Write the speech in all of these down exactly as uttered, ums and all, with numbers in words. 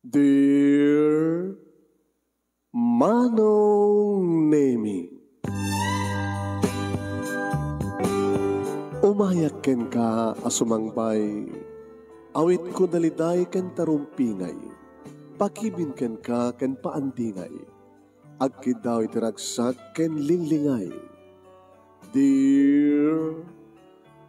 Dear Manong Nemi, umayak kenka a sumangbay, awitko daliday ken tarumpingay, pakibin kenka ken paandingay, agkiddaw iti ragsak ken linglingay. Dear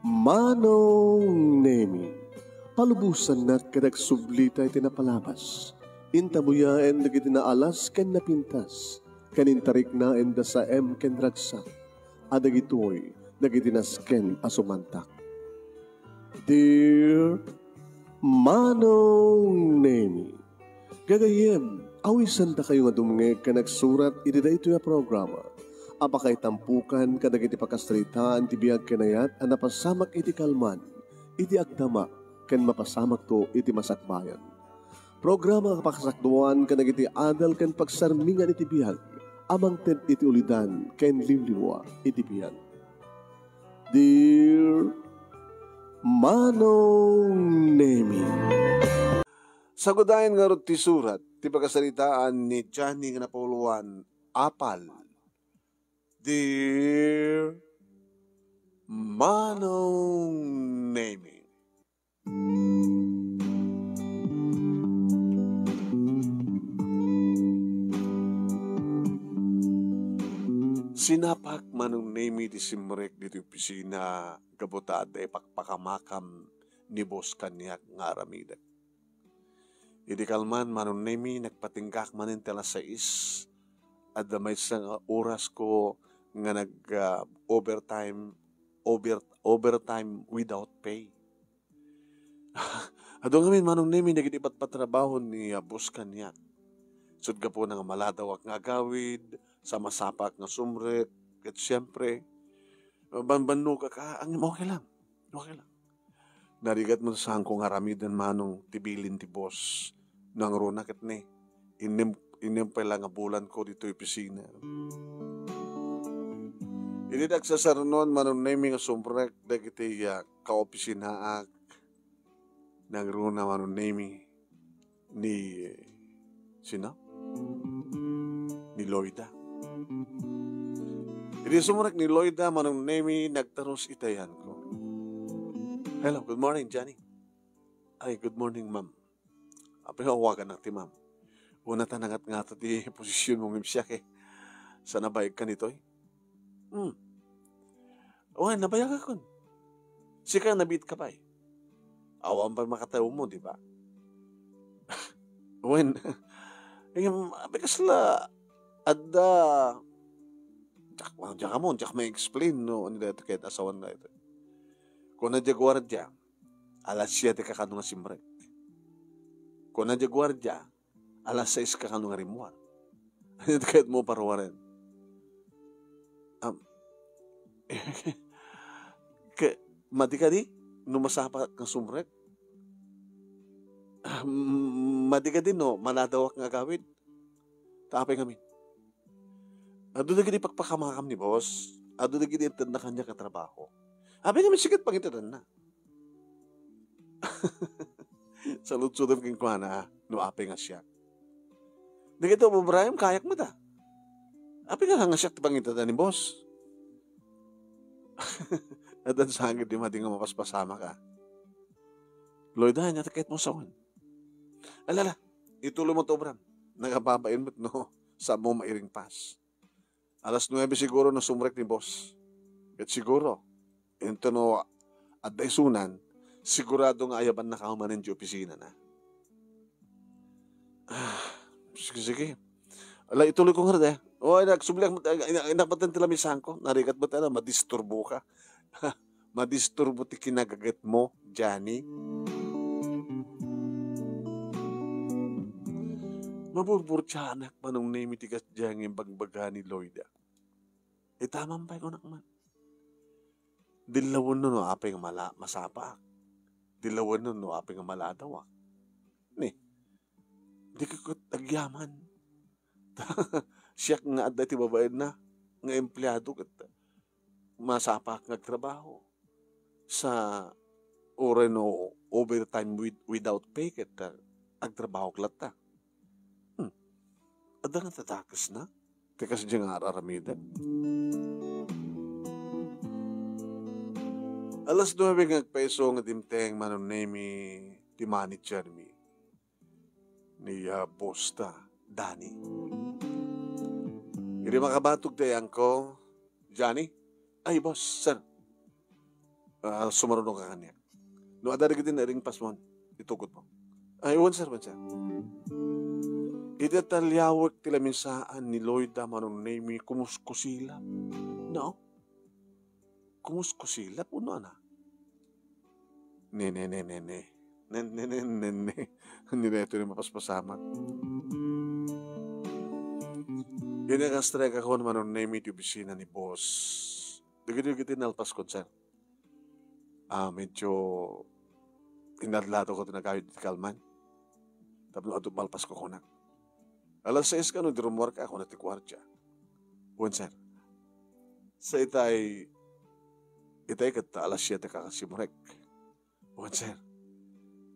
Manong Nemi, palubosannak ket agsublita iti napalabas. Intabuyaen dagiti naalas ken napintas, ken intariknaen da saem ken ragsak, a dagitoy dagiti nasken a sumantak. Dear Manong Nemi, gagayyem, awisandakayo nga dumngeg ken agsurat iti daytoy a programa a pakaitampukan kadagiti pakasaritaan ti biag ken ayat a napasamak iti kalman, iti agdama, ken mapasamakto iti masakbayan. Programa nga pakasakduan kadagiti adal ken pagsarmingan iti biag a mangted iti ulidan ken liwliwa iti biag. Dear Manong Nemi. Sagudayen ngarud ti surat ti pakasaritaan ni Johnny nga napauluan, Apal. Dear Manong Nemi. Sinapak, Manong Nemi, ti simrek ditoy opisina gapu ta adda ipakpakamakam ni boss kaniak nga aramidek. Idi kalman, Manong Nemi, nagpatinggak manen ti alas sais. Adda maysa nga orasko nga nag, ah, overtime, over-, overtime without pay. Adu ngamin, Manong Nemi, dagiti patpatrabaho ni, ah, boss kaniak. Sut gapuna nga maladawak nga agawid, sa masapak nga sumrek, ket siempre, banbannogak, ah, ang okay lang. Okay lang. Narigat met saanko nga aramiden, Manong, ti bilin ti boss. Nangruna ket ni, innem, innem pay la nga bulanko ditoy opisina. Idi nagsasarunon, Manong Nemi, nga sumrek dagiti, ah, kaopisinaak, nangruna, Manong Nemi, ni, sino? Ni Loida. Idi sumrek ni Loida, Manong Nemi, nagtarus iti ayanko. "Hello, good morning, Johnny." "Ay, good morning, ma'am." "Apay nga awaganak ti ma'am? Una ta nangatngato ti posisyonmo ngem siak, eh. Saan a baeg ka ditoy?" "Hmm." "Wen, nabayagakon. Sika, nabiit ka pay. Awan pay makataewmo, di ba?" "Wen." "Ngem, apay kasla adda, diak, diak ammo, diak ma-explain no ania daytoy ket asawan daytoy. Kuna diay guardia, alas siete ka kano nga simrek. Kuna diay guardia, alas sais ka kano nga rimmuar. Ania ti kayatmo paruaren?" Am, ke, madi kadi no masapak nga sumrek? Ah, m-, madi kadi no maladawak nga agawid? Ta apay ngamin? Adu dagiti pakpakamakam ni boss. Adu dagiti intedna kaniak nga trabaho. Apay ngamin sikat pangitedanna?" Saludsodem kenkuana no apay nga siak. Dagiti ubraem, kayak met a. Apay nga, nga siak ti pangiteda ni boss? Addan sangid di madi nga mapaspasamak a. "Loida, ania ti kayatmo sawen?" "Ala, ala, ituloy mo ti obram. Nagababain met no, saanmo mairingpas. Alas nuebe siguro no sumrek ni boss. Ket siguro, inton no adda isunan, sigurado nga ayabannaka manen diay opisinana." Ah, sige, sige. Ala, ituloy ko ngarud, eh. O, ay, nagsubliak, ay, ay, nagpatan ti lamisanko. Narigat met, ano, madisturbo ka. Madisturbo ti kinagagetmo, Johnny. Maburburtianak, Manong Nemi, ti kasdiay nga imbagbaga ni Loida. Itaman pay, kunak man. Dillawenno no apay nga mala-, masapak. Dillawenno no apay nga maladawak. Ni, di ka ket agyaman. Siak nga adda iti babaenna nga empleado ket masapak nga agtrabaho. Sa uray no overtime with, without pay ket, ah, agtrabahok latta. Adda nga tadakesna ti kasdiay nga ar-aramidek. Alas nuebe nga agpaiso nga dimteng, Manong Nemy, ti managermi. Ni, ah, boss ta, Danny. Idi makabatog ti ayanko, "Johnny?" "Ay, boss, sir." "Ah, sumaruno ka kaniak. No adda dagiti nairingpasmon, itukod mo." "Ay, wen, sir, wen, sir." Iti taliawek ti lamisaan ni Loida, Manong Nemy, kumuskusilap. No? Kumuskusilap, uno, ana? Ne, ne, ne, ne, ne. Ne, ne, ne, ne, ne. Ni neto ni mapaspasamak. Idi nakastrek ako, Manong Nemy, ti opisina ni boss. Dagitoy dagiti nalpaskon, sir. Ah, medyo inadlato ko ti nagayod iti kalman. Tapno adto malpasko kunak. "Alas sais kano idi rummuarka?" kuna ti guardia. "Wen, sir." "Sa itay, itay ket alas siete ka simurek." "Wen, sir.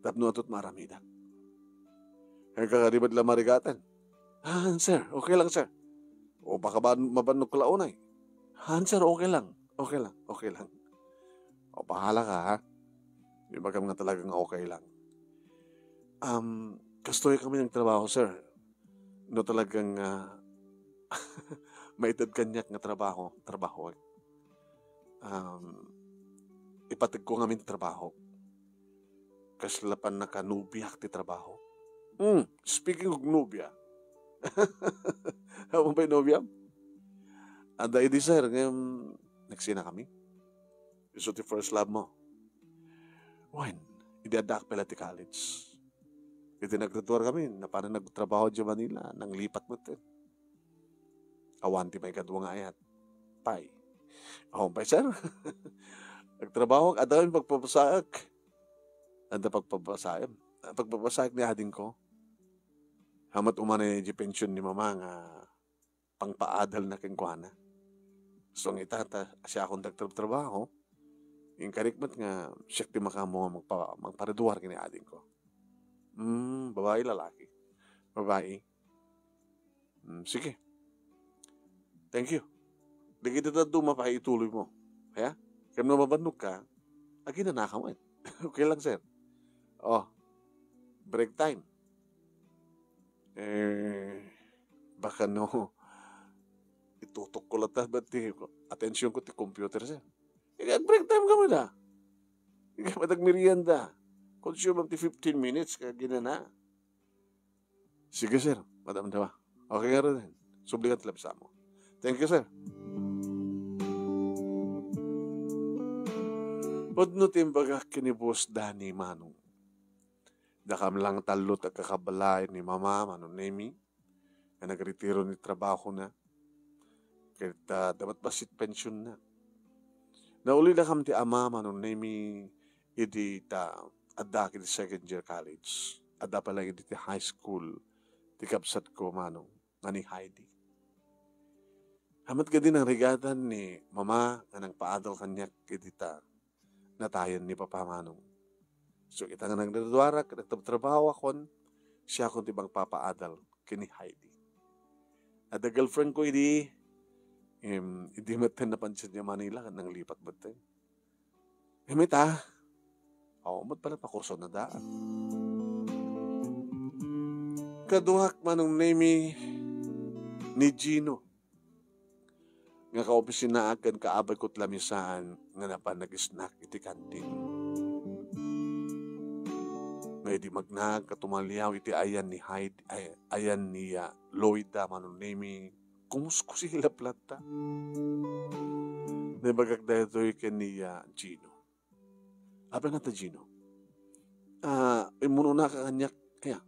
Tapno adto't maaramidak." "Wen, kadi met la marigatan?" "Ah, sir, okay lang, sir." "O baka ban-, mabannogko la unay." "Ah, sir, okay lang. Okay lang, okay lang." "O, bahala ka, ha? Ibagam nga talaga nga okay lang." Um, kastoy kami nagtrabaho, sir. No talagang, ah, maited kaniak nga trabaho, trabaho, eh. Um, ipateg ko ngamin ti trabaho. Kasla pannakanubiak ti trabaho. Hmm, speaking of nubia. Awan pay nubiam? Adda idi, sir, ngem nagsina kami. Isu ti first love mo. Wen, idi addaak pay la ti college. Idi naggraduar kami, napanan nagtrabaho diay Manila, nanglipat met. Awan ti maikadua nga ayat. Pay. Awan pay, sir. Nagtrabaho, adda kami pagpapasaek. Adda pagpapasaek. Pagpapasaek ni adingko. Hamat umana diay pension ni mama nga pangpaadalna kenkuana. So, nga ita, ta, siakon ti agtrabtrabaho, inkarik met nga siak ti makaammo nga magpa-, magparaduar ken ni adingko. Hmm, babai, lalaki? Babai. Hmm, sige. Thank you. Dagiti dadduma pay ituloy mo. Kaya? Ken no mabannog ka, aginanaka met. Okay lang, sir. Oh, break time. Eh, baka no, itutok ko latta, ba't ti attention ko ti computer, sir? Ika, break time ka met, ah. Ika, matag merienda. Consume ti fifteen minutes, ka ginana. Sige, sir. Madam Dawa. Okay nga rin. Subli ka ti labsa mo. Thank you, sir. Pudno ti imbagak ken ni Boss Danny, Manong. Dakam lang tallo ti agkakabalaay ni Mama, Manong Nemy, nga nagretiro ni trabahona. Ket, ah, adda met bassit pensionna. Naulidakam ti ama, Manong Nemy, idi ta addaak iti second year college. Adda pay la idi ti high school ti kabsatko, Manong, nga ni Heidi. Hamat kadi nang rigatan ni Mama nga nangpaadal kaniak idi ta natayen ni Papa, Manong. So, ita nga naggraduarak, nagtrabtrabahoakon, siakon ti mangpapaadal ken ni Heidi. Adda girlfriend ko idi, em, idi met napansin diay Manila, nanglipat met. Em, ita, awan met pala pakurso na daan. Kaduak, Manong Nemy, ni Gino, nga kaopisinaak ken kaabayko ti lamisaan nga napan nag-snack iti kantin. Nga idi magnaag ket tumaliaw iti ayan ni Hyde, ay, ayan ni, ah, Loida, Manong Nemy, kumuskusilap latta. Naibagak daytoy ken ni, ah, Gino. Apay nga ta, Gino? Ah, immunonaka kaniak, aya?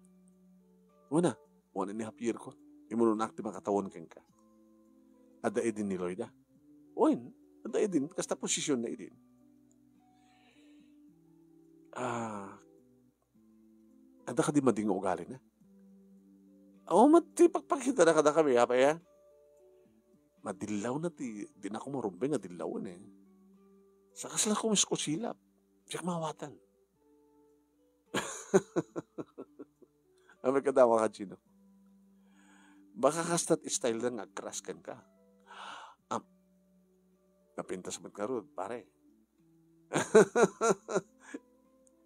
Wen a, wen a ni Javier ko. Immunonak ti makatawen kenka. Adda idin ni Loida? Wen, adda idin. Kasta posisionna idin. Ah, adda kadi madi nga ugalina? Awan met ti pakpakitana kadakami, apay a? Madillawna ti, dinak marumbeng nga dillawen, eh. Sa kasla kumiskusilap. Diak maawatan. Apay kadakuada, Gino? Baka kasta ti style na nga agcrush kenka. Ah, napintas met ngarud, pare.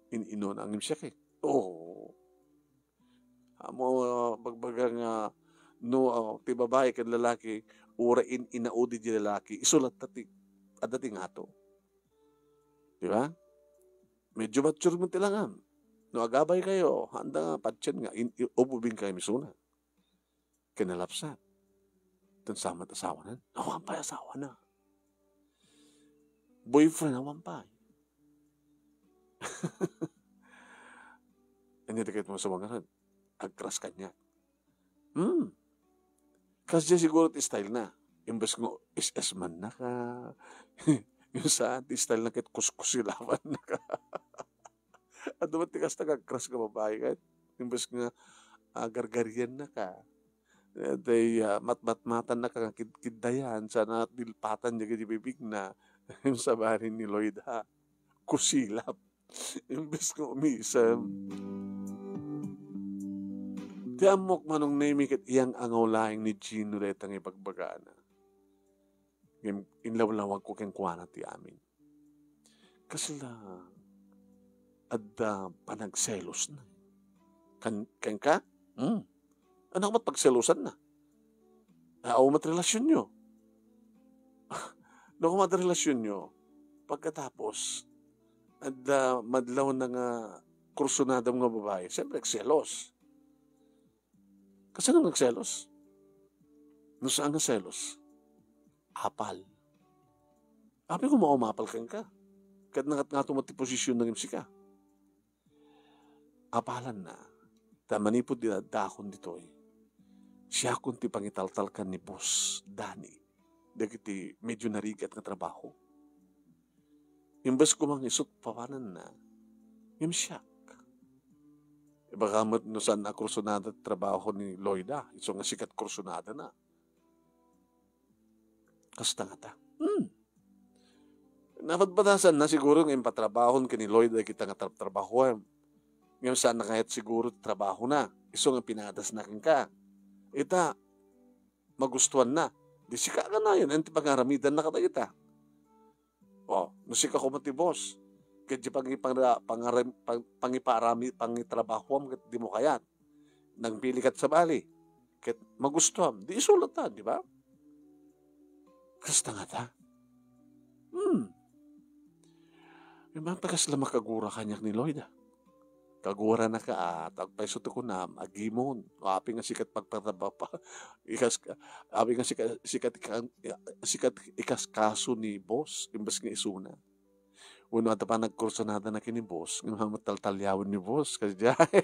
In-inuna ngem siak, eh. Oo. Ammom, bagbaga nga, no, ah, ti babai ken lalaki, uray in-inaudi ti lalaki, isu latta ti adda ti ngato. Di ba? Medyo mature met ti langam. No agabay kayo, haanda nga patien nga in-, i-, ububing kayo misuna. Kinalapsat. Tan sa met asawanan? Awan pay asawana. Boyfriend, awan pay. Ania ti kayat mo sa mga agcrush kaniak? Hmm. Kasdiay siguro ti style na. Imbes nga S S man naka, yung sa ti style na ket kuskusilawan naka. Adu met ti kasta nga agcrush nga babai ket imbes nga, ah, gargarian naka. Eh, day, ah, matmatmatan naka nga kid-, kiddayan, sana dilpatan dagiti bibigna. Yung sa barin ni Lloyd, ha? Kusilap. Imbes nga umisem. Ti ammok, Manong Nemi, ket iyang angaw laeng ni Gino dayta nga ibagbagana. Ngem inlawlawagko kenkuana ti amin. Kasla adda panagselosna. Kan-, kenka? Hmm. Ania met pagselosanna? Aw met relasionyo. No, koma adda relasionyo, pagkatapos, adda madlawna nga kursunadam nga babai, siyempre, agselos. Kasano nga agselos? No saan nga selos? Apal. Apay koma umapal kenka. Ket nangatngato met ti posisyon na ngem sika. Apalanna, ta manipud ti daddakon ditoy, siakon ti pangitaltalkan ni Boss Danny dagiti medyo narigat nga trabaho. Imbes koma nga isut' papananna, ngem siak. Baka met no saan a kursunada ti trabaho ni Loida, isu nga sika ti kursunadana. Kasta ngata. Hmm. Napadpadasanna siguro nga impatrabahon ken ni Lloyd dagita nga trabtrabahoem. Ngem saanna kayat siguro ti trabahona. Isu nga pinadasna kenka. Ita, magustuanna. Di sika kanayon, ania ti pangaramidanna kadagita? O, no sika koma ti boss, ket di pangi-, pangra-, pangaram-, pang-, pangipaarami-, pangitrabahoam ket dimo kayat. Nagpili kat sabali, ket magustuam, di isu latta, di ba? Kasta ngata. Hmm. Mapakasla makagura kaniak ni Lloyd, ah. Kaguranaka, ah, ta agpayso ti kunam, agimon. O, apay nga sika ti pagpatraba-, pa-, ikas-, apay nga sika, sika ti kan-, sika ti ikaskaso ni boss, imbes nga isuna. Wenno adda panagkursunadana ken ni boss, ngem haan met taltaliawen ni boss, kasdiay.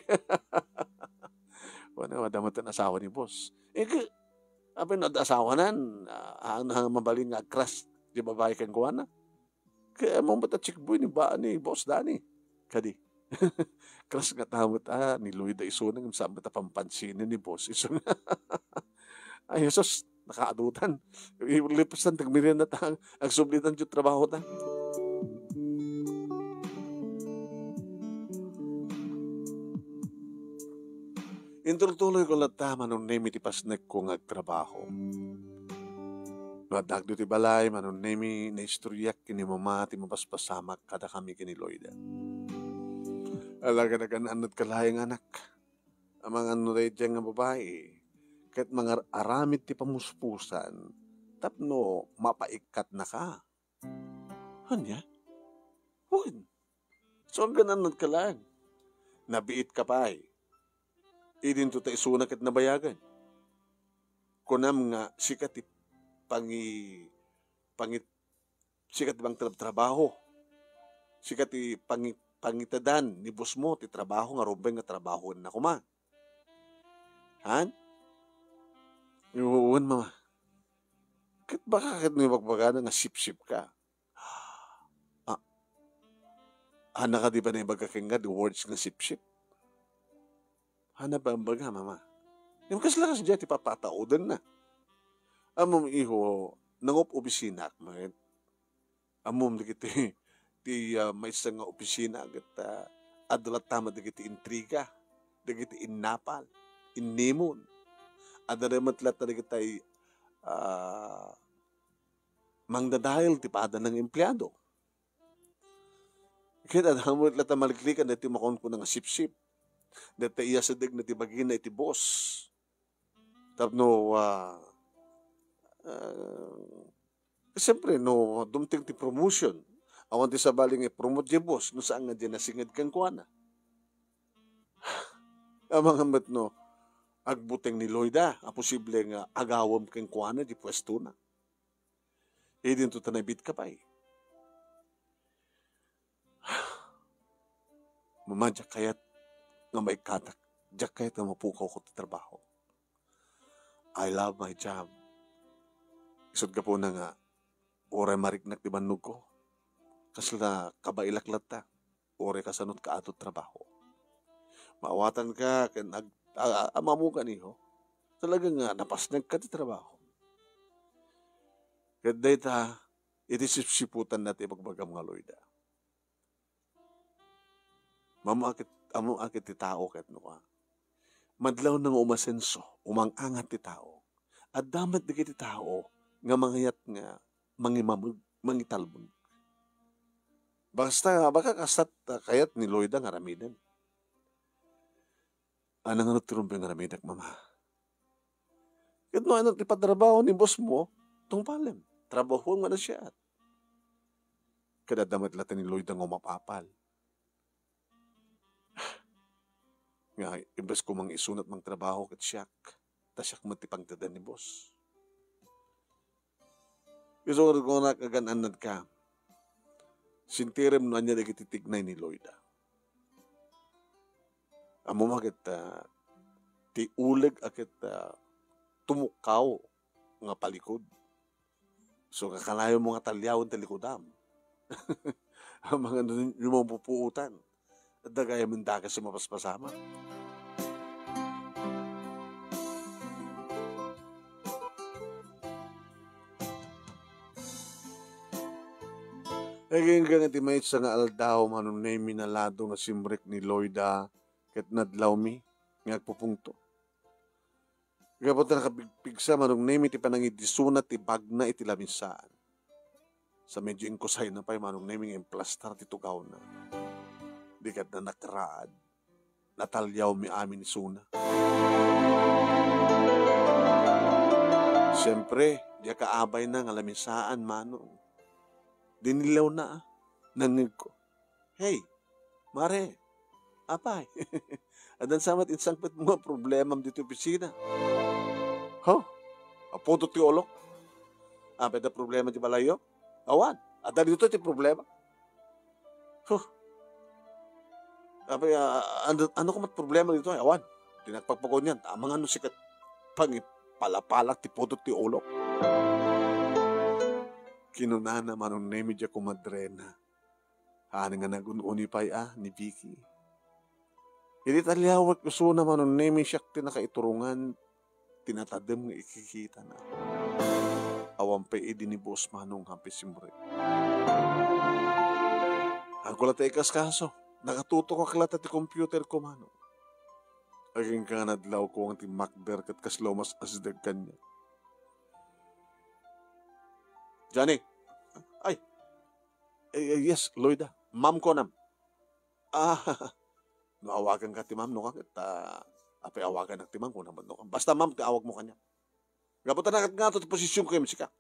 Wenno adda met asawa ni boss. Eh, ke-, apay no adda asawanan, ah, haan, haan mabalin nga agcrush ti babai kenkuana? Kaya mo met a chick boy ni ba-, ni Boss Danny. Kadi. Crush ngata met, ah, ni Lloyd a isuna, ngem saan met a pampansinen ni boss. Isu nga. Ay, Jesus, nakaadutan. Lipasan, tagmerienda ta, agsublitan ti trabahota. Intultuloyko latta, Manong Nemi, ti pasnekko nga agtrabaho. No addaak ditoy balay, Manong Nemi, naistoryak ken ni Mama ti mapaspasamak kadakami ken ni Lloyd. Alagad agan-annadka laeng, anak. Amangan no daydiay nga babai, ket mangar-aramid ti pamuspusan tapno mapaikkatnaka. Ania? Wen, so, agan-annadka laeng. Nabiitka pay. Idinto ta isuna ket nabayagan. Kunam nga sika ti pangi-, pangi-, sika ti mangtrabtrabaho. Sika ti pangi-, pangitedan ni boss mo ti trabaho nga rumbeng nga trabahoenna koma. Han? Wen, Mama. Ket baka ket no ibagbagana nga sipsipka. Ah, haan kadi pay naibaga kenka ti words nga sipsip? Haan pay imbaga, Mama. Ngem kasla kasdiay ti papataudenna. Ammom, iho, nangup-obisinak met. Ammom dagiti, ti, ah, maysa nga opisina ket, ah, adda latta met dagiti intriga, dagiti innapal, innimon. Adda met latta dagitay, ah, mangdadael ti pada nga empleado. Ket adda met latta maliklikan daytoy makunkuna nga sipsip. Daytoy iyasidegna ti bagina iti boss. Tapno, ah, ah, siyempre, no dumteng ti promotion, awan ti sabali nga i-promote diay boss no saan nga diay nasinged kenkuana. Amangan met no agbuteng ni Loida a posible nga agawem kenkuana di puestona. Idinto ta naibit ka pay. Mama, diak kayat nga maikkatak. Diak kayat nga mapukawko ti trabaho. I love my job. Isut' gapuna nga uray mariknak ti bannogko. Kasla kabaelak latta. Uray kasano ti kaadu ti trabaho. Maawatanka ken ag-, a-, a-, amamokan, iho. Talaga nga napasnekka ti trabaho. Ket dayta, iti sipsiputanna ti ibagbagam nga Loida. Mamo a ket, ammo a ket ti tao ket no ka. Madlawna nga umasenso, umang-angat ti tao. Adda met dagiti tao nga mangayat nga mangimameg, mangitalbeng. Basta, baka kasat, ah, kayat ni Loida nga aramiden. Ania nga no ti rumbeng nga aramidek, Mama? Ket no ania ti patrabaho ni boss mo, tungpalem. Trabahuem nga nasiat. Ket adda met latta ni Loida nga umapapal. Nga imbes ko mangisuna ti mangtrabaho ket siak, ta siak met ti pangtedan ni boss. Isu nga kunak, agan-annadka. Sintirem no ania dagiti tignay ni Loida. Ammom a ket, ah, ti uleg a ket, ah, tumukkaw nga palikod. So, kakanayon mo nga taliawen ti likudam. Amangan no, no mapupuotan. Adda gayam dakes a mapaspasamak. Agingga nga ti maysa nga aldaw, Manong Nemy, nalado nga simrek ni Loida ket nadlawmi nga agpupungto. Gapu ta nakapigpigsa, Manong Nemy, ti panangidisuna ti bagna iti lamisaan. Sa medyo inkusayna pay, Manong Nemy, nga implastar ti tugawna. Di kayatna nakraad. Nataliawmi amin isuna. Siempre, diak kaabayna nga lamisaan, Manong. Dinilawna, ah. Nangngegko. Hey, Mare, apay, addan sa met insangpetmo nga problemam ditoy opisina? Huh? Apudot ti ulok? Apay, adda problema ti balayyo? Awan, adda ditoy ti problema. Huh? Apay, ah, ano, ano ka met problema ditoy? Awan, di nagpagpagunyan. Amangan no sikat pangipalapalak ti pudot ti ulok. Kinunana, Manong Nemy, diay komadrena. Haan nga nagun-uni pay a ni Vicky. Idi taliawek isuna, Manong Nemy, siak ti nakaiturongan ti natadem nga ikikitana. Awan pay idi ni boss, Manong, hampit simrek. Agko latta ikaskaso. Nakatutokak latta ti computer ko, Manong. Agingga nga nadlawko nga ti makder ket kasla umas-asideg kaniak. Johnny! Ay! Eh, eh, yes, Loida. Ma'am ko, ma'am. Ah, no awaganka ti ma'am, no, ka ket, ah, apay, awagannak ti ma'am, kuna met, no, ka. Basta ma'am ti awagmo kaniak. Gapu ta nakat-ngato ti posisionko ken sika.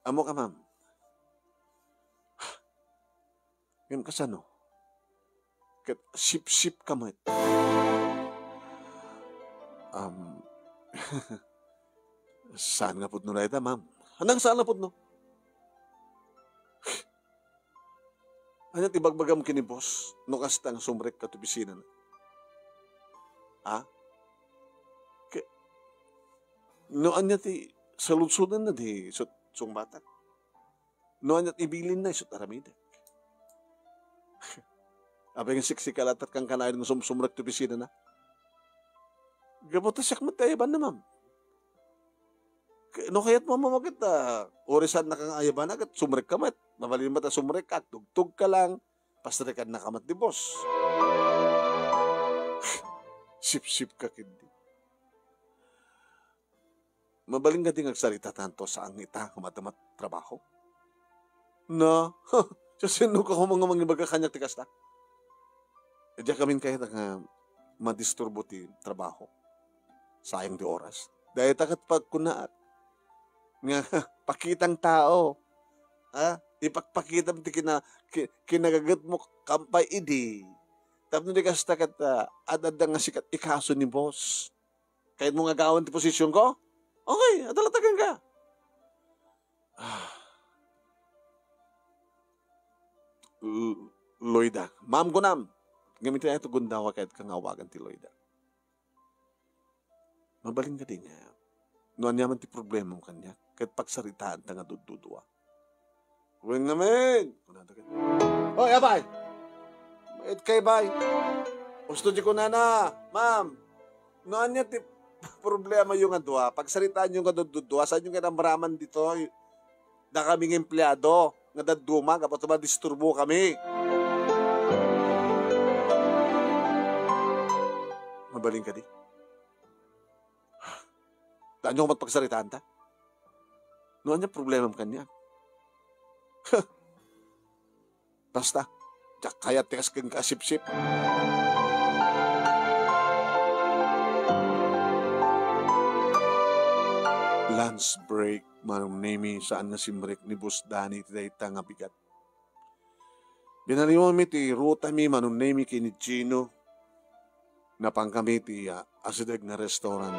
Ammoka, ma'am. Ngem kasano? Ket sipsipka met. Um, saan nga pudno dayta, ma'am? Anang saan nga pudno? Ania ti ibagbagam ken ni boss no kasta nga sumrekka ti opisinana? Ha? Ke-, no ania ti saludsodna idi isut' sungbatak? No ania ti ibilinna isut' aramidek? Apay nga siksika latta ti kankanayon nga sumsumrek ti opisinana? Gapu ta siak met ti ayabanna, ma'am. K-, no kayatmo, ma'am, ket, ah, uray saannaka nga ayabanna, ket sumrekka met. Mabalin met a sumrekka, agtugtogka lang, pasrekannaka met ti boss. Sipsipka ketdi. Mabalin kadi nga agsarita tanto saan nga ita nga madama ti trabaho? Na, siasino ka koma nga mangibaga kaniak ti kasta? Diak amin kayat nga madisturbo ti trabaho. Sayang ti oras. Dayta ket pagkunaak nga pakitang tao. Ha? Ipakpakitam ti kina-, ki-, kinagagetmo kampay idi. Tapno di kasta ket, ah, ad-adda nga sikat ikaso ni boss. Kayatmo nga agawan ti posisyonko? Okay, adalatagan ka. Ah. L-, Loida. Ma'am, kunam. Ngem iti aya ti gundawak ket nga awagan ti Loida. Mabalin kadi nga, no aniaman ti problemam kaniak, ket pagsaritaanta nga duddudua. Wen ngamin! Kunada ket, "Oy, abay! Maitkay, bay! Usto di kunana, ma'am, no ania ti problemayo nga dua, pagsaritaanyo nga duddudua, saanyo nga inamraman ditoy. Dakami nga empleado nga dadduma, gapu ta madisturbo kami." Mabalin kadi? Daan niyo met pagsaritaanta? No ania problemam kaniak? Basta, diak kayat ti kas kenka a sipsip. Lunch break, Manong Nemi, saan nga simrek ni Boss Danny ti dayta nga bigat. Binaliwanmi ti rutami, Manong Nemi, ken ni Gino. Napankami ti, ah, asideg nga restaurant.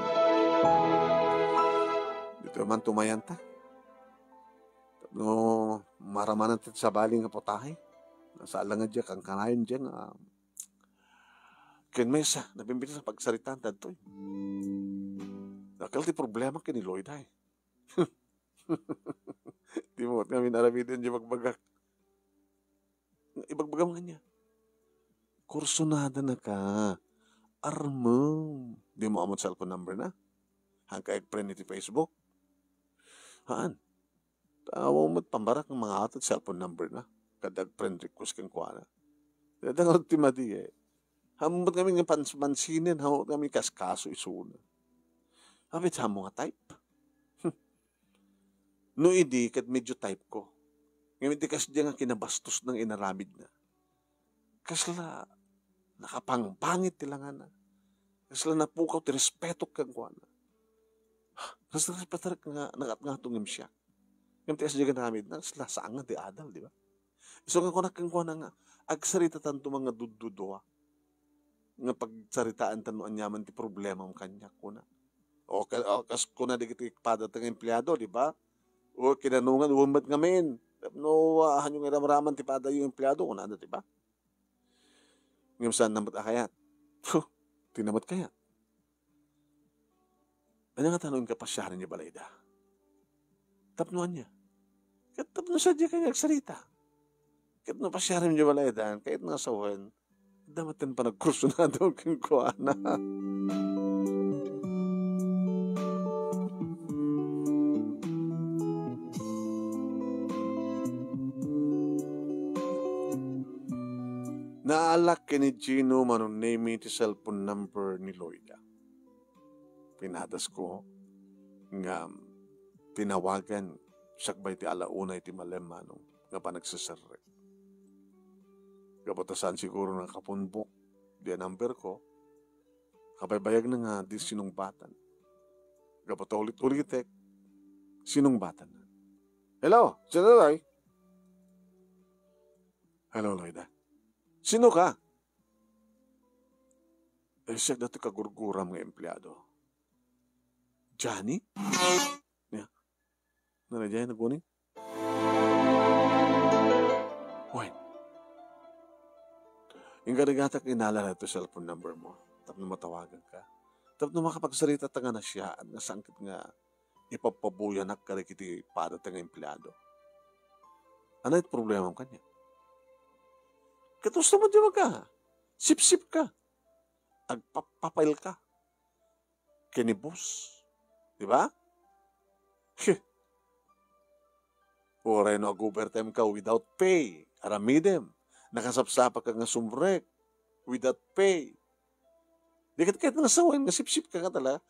Ditoy man tumayanta. Tapno maramanan ti sabali nga putahe. Nasala nga dia, kankanayon dia nga, ah, ken maysa, nabimbit sa pagsaritaan daytoy. Dakkel ti problema ken ni Loida, eh. Di mo ngamin aramiden di bagbagak. Ibagbagam kaniak, "Kursunadana ka. Armem. Di mo ammo ti cellphone number na? Haanka ag-friend iti Facebook?" "Haan. Awan met pammarak nga mangato ti cellphone number na. Kada ag-friend request kenkuana." Dayta ngarud ti madi, eh. Haanmo met ngamin nga pans-, mansinen, haanmo met ngamin kaskaso isuna. Apay ti haanmo nga type? No idi ket medyo type ko. Ngem iti kasdiay nga kinabastosna nga inaramidna, kasla nakapangpangit ti langana. Kasla napukaw ti respetok kenkuana. Kasla respetarek nga nangatngato ngem siak. Ngem ti kasdiay nga inaramidna, kasla saan nga ti adal, di ba? Isu nga kunak kenkuana nga, agsaritatanto man nga duddudua nga pagsaritaanta no aniaman ti problemam kaniak, kuna. O ka-, o kas kuna dagiti padata nga empleado, di ba? O kinanungan, "Wen met ngamin. No, ah, haanyo nga iramraman ti padayo empleado," kunada, di ba? Ngem saanna met a kayat. Huh, ti na met kayat. Ania ngata no inka pasiaren idiay balayda? Tapno ania? Ket tapno sadiay kaniak agsarita. Ket no pasiaren idiay balayda, kayatna nga sawen, adda met ti panagkursunado kenkuana. Naalak ken ni Gino, Manong Nemi, ti cellphone number ni Loida. Pinadasko nga tinawagan sakbay ti ala una iti malem, Manong, nga panagseserrek. Gapu ta saan siguro nga kapunbok diay number ko, kabaybayagna nga di sinungbatan. Gapu ta ulit-ulitek, sinungbatan. "Hello, sino 'toy?" "Hello, Loida. Sino ka?" "Eh, siak daytoy kagurguram nga empleado." "Johnny?" Nia, nalagyan na kuning. Wen, inkarigata nga inala daytoy cellphone number mo tapno matawagan ka. Tapno makapagsarita ta nga nasiaat nga saan ket nga ipabpabuyanak kadagiti padata nga empleado. Ania ti problemam kaniak? Ket usto met diay maga. Sipsip ka. Agpappapail ka ken ni boss. Di ba? Heh. Uray no ag-overtime ka without pay, aramidem. Nakasapsapa ka nga sumrek without pay. Di ket kayat nga sawen nga sipsip ka nga talaga.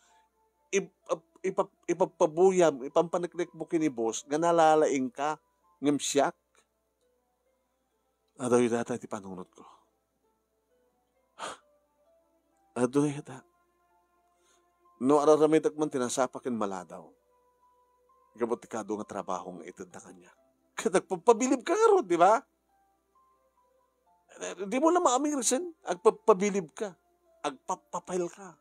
ip-, ap-, ipap-, ipapabuyam, ipampaneknekmo ken ni boss nga nalalaingka ngem siak? Adu dayta ti panunotko. Adu dayta. No ar-aramidek man ti nasapa ken maladaw, gapu ti kaadu nga trabaho nga itedna kaniak. Ket agpapabilibka ngarud, di ba? Di mo la maamirsen, agpapabilibka, agpapapilka.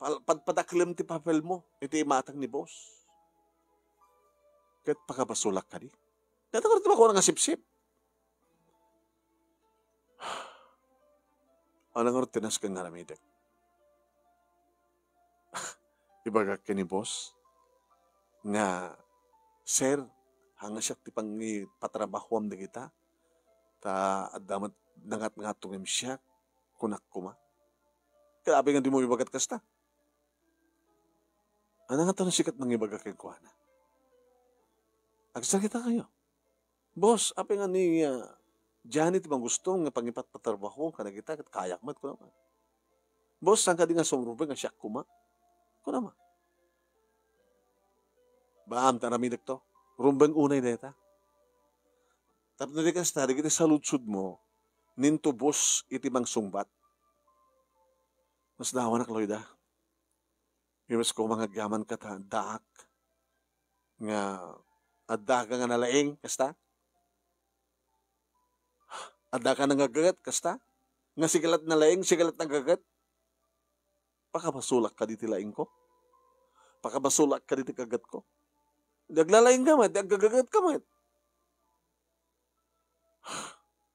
Pal-, padpadaklem ti papelmo iti imatang ni boss. Ket pakabasolak kadi. Dayta ngarud ti makunak nga sipsip. Ania ngarud ti nasken nga aramidek? Ibagak ken ni boss nga, "Sir, haan nga siak ti pangipatrabahoam dagita, ta adda met nangatngato ngem siak," kunak koma. Ket apay nga dimo ibagat kasta? Ania ngata no sika ti mangibaga kenkuana? Agsarita kayo. "Boss, apay nga ni, ah, Johnny ti mangustom nga pangipatpatrabaho kadagita ket kayak met," kuna man. "Boss, saan kadi nga sumrubeng nga siak koma?" kuna man. Baam ta aramidek to. Rumbeng unay dayta. Tapno di kasta, dagiti saludsodmo, nintubos iti mangsungbat. Mas nawanak, Loida. Iwas ko mangagyaman ka ta addaak nga, adda ka nga nalaing, kasta? Adda ka nangagaget, kasta? Nga sika la't nalaing, sika la't nagaget? Pakabasolak kadi ti laingko? Pakabasolak kadi ti gagetko? Di aglalaing ka met, di aggagaget ka met.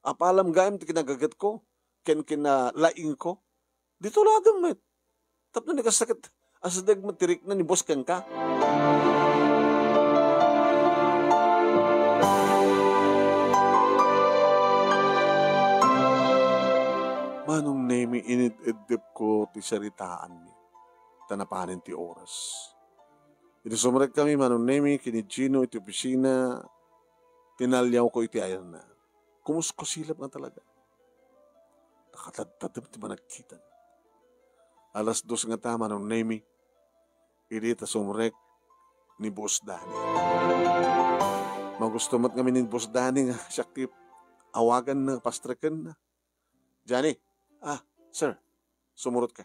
Apalam gayam ti kinagagetko ken kinalaingko. Dito ladem met. Tapno ni kasta ket asideg met ti rikna ni boss kenka. Manong Nemi, init-iddepko ti saritaanmi, ta napanen ti oras. Idi sumrek kami, Manong Nemi, ken ni Gino iti opisina, tinaliawko iti ayana. Kumuskusilap nga talaga. Nakatadtadem ti panagkitana. Alas dos ngata, Manong Nemi, idi ta sumrek ni Boss Danny. Magusto met ngamin ni Boss Danny nga siak ti awaganna, pastrekenna. "Johnny, ah, sir, sumurot ka."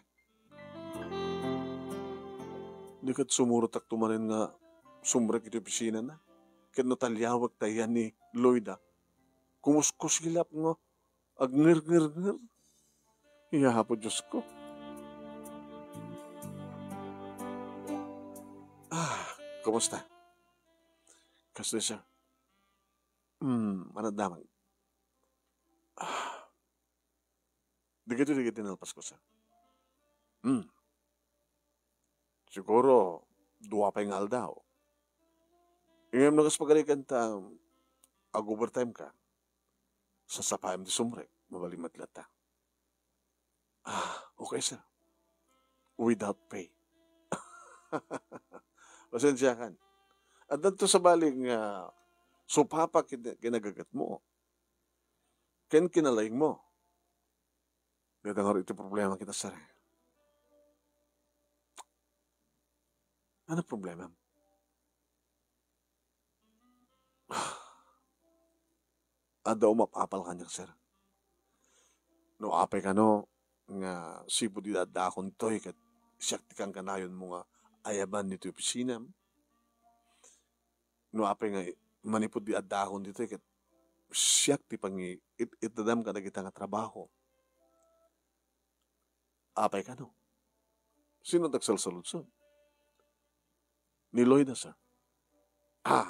Di ket sumurotakto manen nga sumrek iti opisinana. Ket no taliawek ta iyan ni Loida, kumuskusilap nga agngirngirngir. Iya, Apo Diosko. "Ah, kumusta?" "Kastoy, sir." "Hmm, manadamag." "Ah, dagitoy dagiti nalpasko, sir." "Hmm. Siguro, dua pay nga aldaw. Ngem no kas pagarikan ta ag-overtime ka, sasapaem ti sumrek, mabalin met latta." "Ah, okay, sir. Without pay." Pasensiakan. Addanto sabali nga supapa kin-, kinagagatmo ken kinalaingmo. Dayta ngarud iti problema kita, sir. Ano problema? Adda umap-apal kaniak, sir. No apay kano nga sipud idi addaakon toy ket siak ti kangkanayonmo nga ayaban ditoy opisinam. No apay nga manipud di addaakon ditoy ket siak ti pangi-, it-, itedam kadagita nga trabaho. Apay kano? Sino ti agsalsaludsod? Ni Loida, sir. Ah,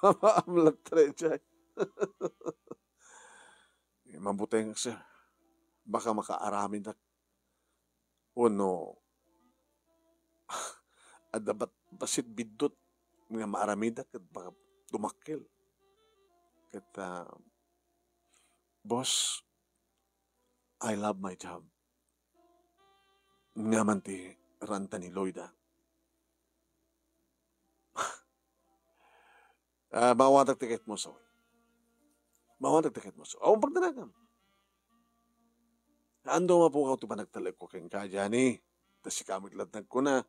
mamaamlat tayo dyan. Mabuteng, sir. Baka makaaramidak. Wenno, adda bat-, bassit biddut nga maaramidak ket baka dumakkel. Ket, ah, boss, I love my job. Nga man ti ranta ni Loida. Ah, maawatak ti kayatmo, sawen. Maawatak ti kayatmo, sawen. Awan pagdanagam. Ando mapukaw ti panagtalekko kenka, Johnny. Ta sika met latta nagkuna,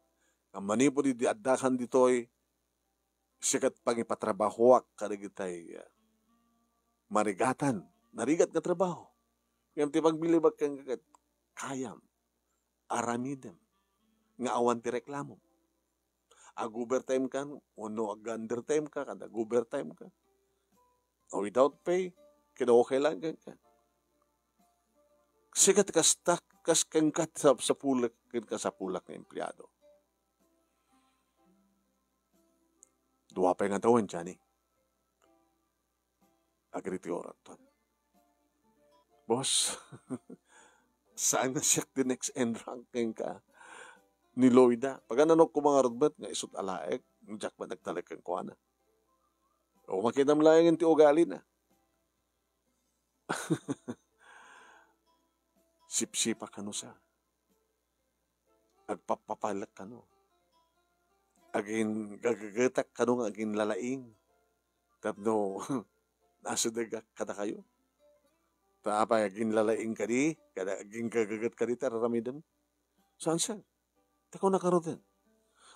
nga manipud idi addakan ditoy, sika ti pangipatrabahoak kadagitay, ah, marigatan. Narigat nga trabaho. Ngem ti pagbilibak kenka ket kayam aramidem nga awan ti reklamom. Ag-overtime ka, wenno ag-undertime ka, kada ag-overtime ka. O without pay, ket okay lang kenka. Sika ti kasta, kas kenka ti sapsapulek, ken kasapulak nga empleado. Dua pay nga tawen, Johnny. Agritiurakton. Boss, saan nga siak ti next in rank kenka ni Loida? Pagananok ko mga rudbet nga isut alaek, diak man nagtalek kenkuana. O makitam laeng ti ugalina. Sipsipak kano sa. Agpapapalek kano. Agin gagagetak kano nga agin lalaing. Tapno nasidegak kadakayo. Ta apay, agin lalaing kadi, kada agin gagaget kadi, ta raramidem. Saan, sir? Ta kuna karuten,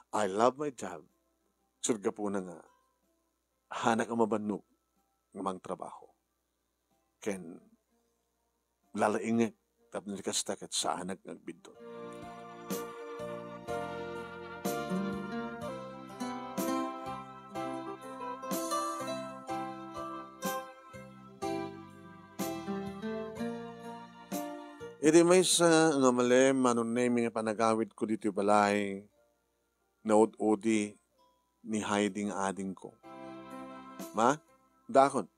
I love my job. Ket gapuna nga, hanak a mabannog nga mangtrabaho. Ken lalaingek tapno di kasta ket saanak nga agbiddut. Iti maysa nga malem, manunemi nga panagawidko ditoy balay, naud-udi ni Heidi nga adingko. Ma, dakon.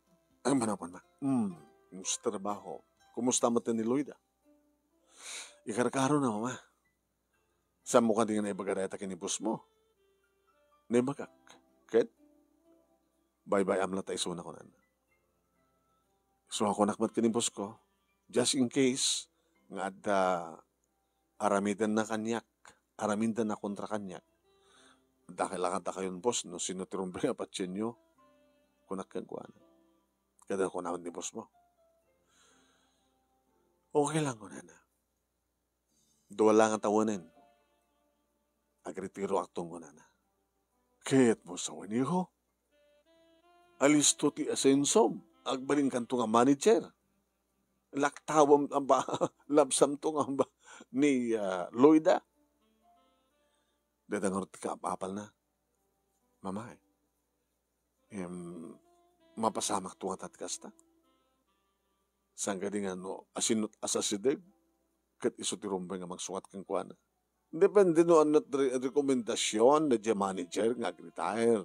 Ay, manapon, ma. Hmm, kumusta trabaho? Kumusta met ni Loida? Ikarkaro na, ma. Saanmo kadi nga naibaga dayta ken ni boss mo? Naibagak. Ket? Baybay-am latta isuna, kunana. Isu a kunak met ken ni boss ko, just in case nga adda aramidenna kaniak, aramidenna kontra kaniak. Dakay la kadakayon, boss, no sino ti rumbeng a patienyo, kunak kenkuana. Kada kuna ni boss mo. Okay lang, kunana. Dua la nga tawenen. Agritiroakton, kunana. Ket mo sawen, iho? Alisto ti asensom, agbalinkanto nga manager. Laktawem amba, labsamto nga amba ni, ah, Loida. Dayta ngarud ti kaap-apalna. Mama, eh. Em, mapasamakto ngata ti kasta. Saan kadi nga no, asinot a sasideg, ket isu ti rumbeng nga mangsukat kenkuana. Depende no ania ti re-, rekomendasyon daydiay manager nga ag-retire.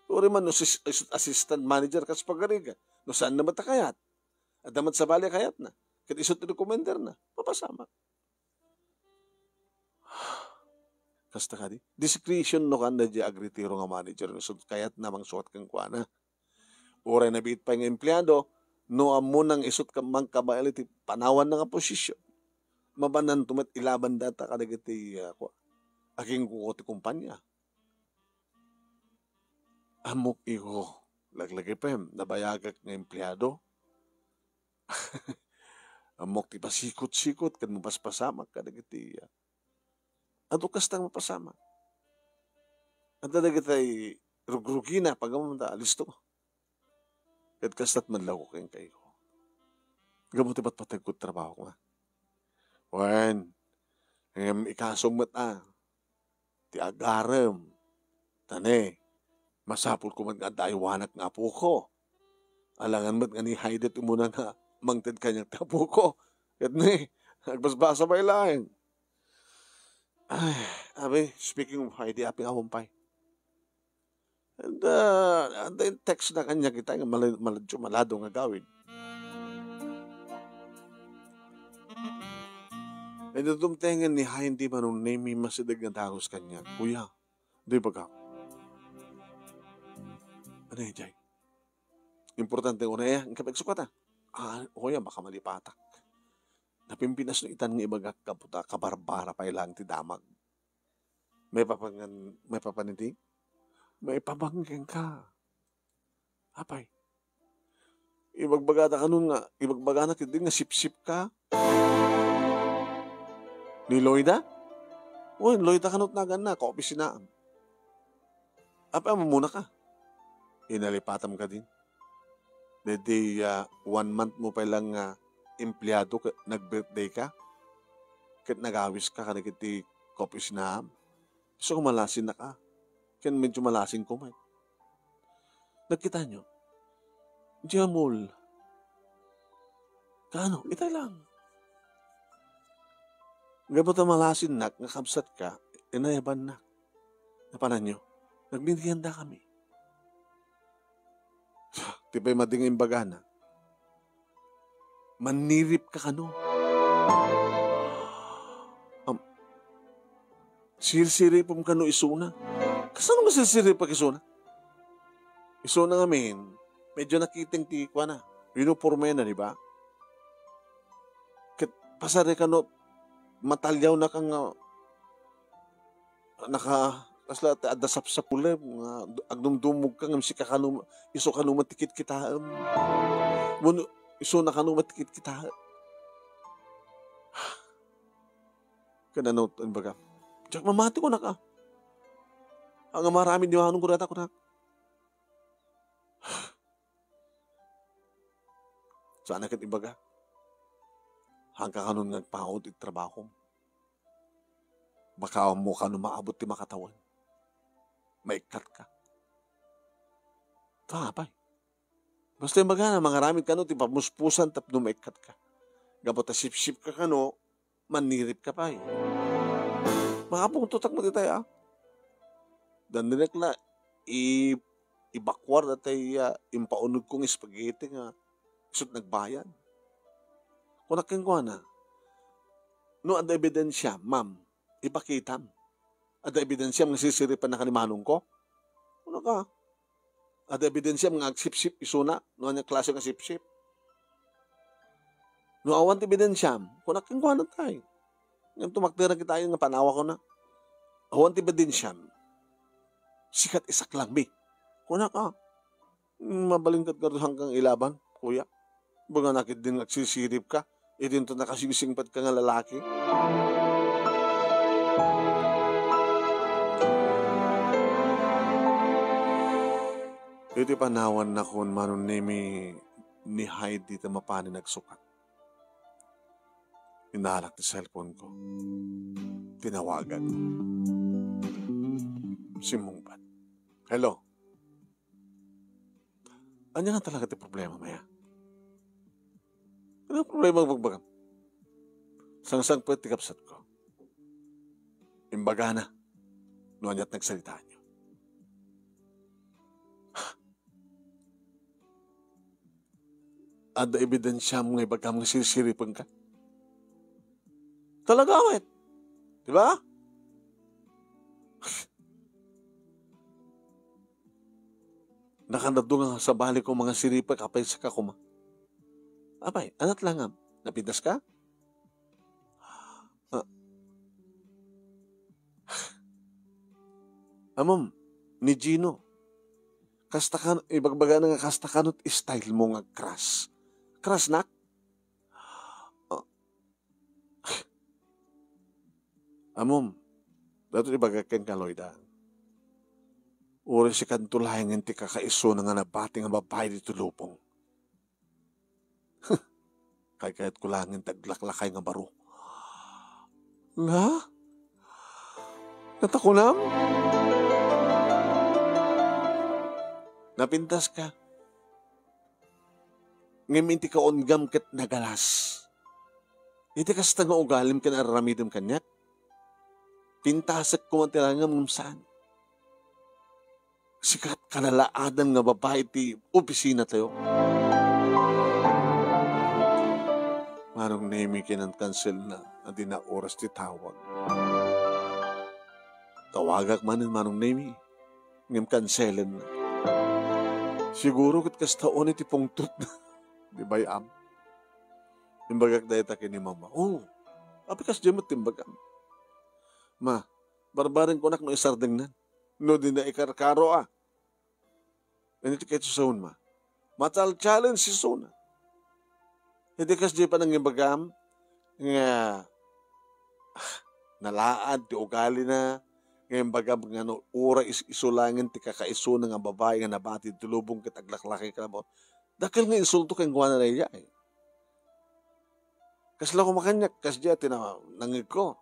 Uray man no sis-, is-, assistant manager kas pagarigan, no saanna met a kayat. Adda met sabali a kayatna. Ket isu ti recommender na, mapasamak. Kasta kadi? Discretion no kan daydiay agretiro nga manager no isu kayatna mangsukat kenkuana. Uray nabiit pay nga empleado, no ammona nga isu ti mangkabael iti panawanna nga posisyon, mabalinanto met ilaban dayta kadagiti, ah, kua-, agingguko ti kumpanya. Ammok, iho, laglagipem, nabayagak nga empleado. Ammok ti pasikot-sikot ken mapaspasamak kadagiti, ah, adu kasta nga mapasamak. Adda dagitay rugrugina, pagammom ta, alisto. Ket kastat met laeng kenka, iho. Gapu ti patpategko ti trabahok, ma. Wen, ngem ikasum met a ti agarem. Ta ne, masapulko met nga adda aywanak nga apoko. Alangan met nga ni Heidi ti umuna nga mangted kaniak ti apoko. Ket ne, agbasbasabay laeng. Ay, abi, speaking of Heidi, apay nga awan pay. And, uh, and then text na kaniak ita nga mala-, maladyo, malado nga gawid. And dumtengen ni Heidi manunemi masideg nga dagus kaniak. Kuya, di ba ka? Ano yun, Jay? Importante ko na eh, ang kapag sukata. Ah, kuya, baka malipatak. Napimpinas no itan nga ibagak kaputa, kabarbara pa ilang ti damag. Maipapan-, maipapan iti? Maipabang kenka. Apay? Ibagbagada kanon nga, ibagbagana ketdi nga sipsip ka? Ni Loida? Wen, Loida kano ti naganna, kaopisinaam. Apay, ammomona ka? Inalipatam kadin. Daydi, ah, one month mo pay lang nga empleado ket nag-birthday ka, ket nagawis ka kadagiti kaopisinaam. Isu nga malasinnak a, ken medyo malasinko met. Nagkitaenyo? Diamol. Kaano? Itay lang. Gapu ta malasinnak nga kabsatka, inayabannak. Napananyo? Nagbibiandakami. Ti pay madi nga imbagana, "Manniripka kano." Am, sirsiripem kano isuna? Kasano nga sirsiripek isuna? Isuna ngamin, medyo nakiting ti kuana, uniformena, di ba? Ket pasar kano, mataliawnak nga naka-, kasla ti adda sapsapulem nga du-, agdumdumogka ngem sika kano, isu kano met ti kitkitaem. Wenno isuna kano met ti kitkitaem. Ket ano ti imbagam? Diak mamati, kunak a. Ania nga aramid ni manongko dayta, kunak. Saan a ket ibaga? Haanka kanon nga agpaut iti trabahom. Baka ammom kano maabut ti makatawen. Maikkatka. Ta apay. Basta imbagana, mangaramid kano ti pamuspusan tapno maikkatka. Gapu ta sipsipka kano, manniripka pay. Makapungtotak met itay, a. Dandinak la i-, ibakuar datay, a, impaunegko nga spaghetti nga isut nagbayad. Kunak kenkuana, "No adda ebidensiam, ma'am, ipakitam. Adda ebidensiam nga sirsiripennaka ni manongko?" Kunak a, "Adda ebidensiam nga agsipsip isuna no ania klase nga sipsip?" "No awan ti ebidensiam," kunak kenkuana tay. Ngem tumakder a kitaen nga panawakona. "Awan ti ebidensiam, sikat isaklangmi," kunak a. "Mabalin ket ngarud hankang ilaban, kuya. Imbagana ketdin nga agsisiripka, idinto nakasingsingpetka nga lalaki." Iti panawannakon, Manong Nemi, ni Heidi ti mapanen agsukat. Inalak ti cellphone ko. Tinawagak. Simmungbat. "Hello. Ania nga talaga ti problema, Maya? Ania nga problema nga bagbagam?" Sangsangpet ti kabsatko. Imbagana no aniat nagsalitaanyo. "Adda ebidensiam nga ibagam nga sirsiripenka?" Talaga met. Di ba? Nakanadua nga sabali ko nga sirsiripek, apay, saka koma. Apay, anat langam. Napintaska? Ah. Ammom, ni Gino. Kasta kan-, ibagbagana nga kasta kano ti style mo nga crush. Crush nak? Ah. Ammom, daytoy ibagak kenka, Loida. Uray sikanto laengen ti kakaisuna nga nabati nga babai ditoy lubong. Kaykayatko laengen ti aglaklakay nga baro. Na? Natakunam? Napintaska. Ngem iti kaunggam ket nagalas. Iti kasta nga ugalim ken ar-aramidem kaniak, pintasek koma ti langam ngem saan. Sikat, kalalaad nga babai ti opisinatayo. Manong Nemi, kinan-cancelna a dina oras ti tawag. Tawagak manen, Manong Nemi, ngem cancelenna. Siguro ket kasta unay ti pungtotna. Di bay-am? Imbagak dayta ken ni Mama. Oh, apay kasdiay met ti imbagam? Ma, barbareng kunak no isardengnan. No di na ikarkaro a. Ania ti kayatyo sawen, Ma? Mataltalin isuna. Iti kasdiay panangibagam nga, ah, Nalaad ti ugalina, nga imbagam nga no uray is-, isu laengen ti kakaisuna nga babai nga nabati iti lubong ket aglaklaki ka labaw. Dakkel nga insulto kenkuana daydiay. Kasla koma kaniak, kasdiay ti na-, nangngegko.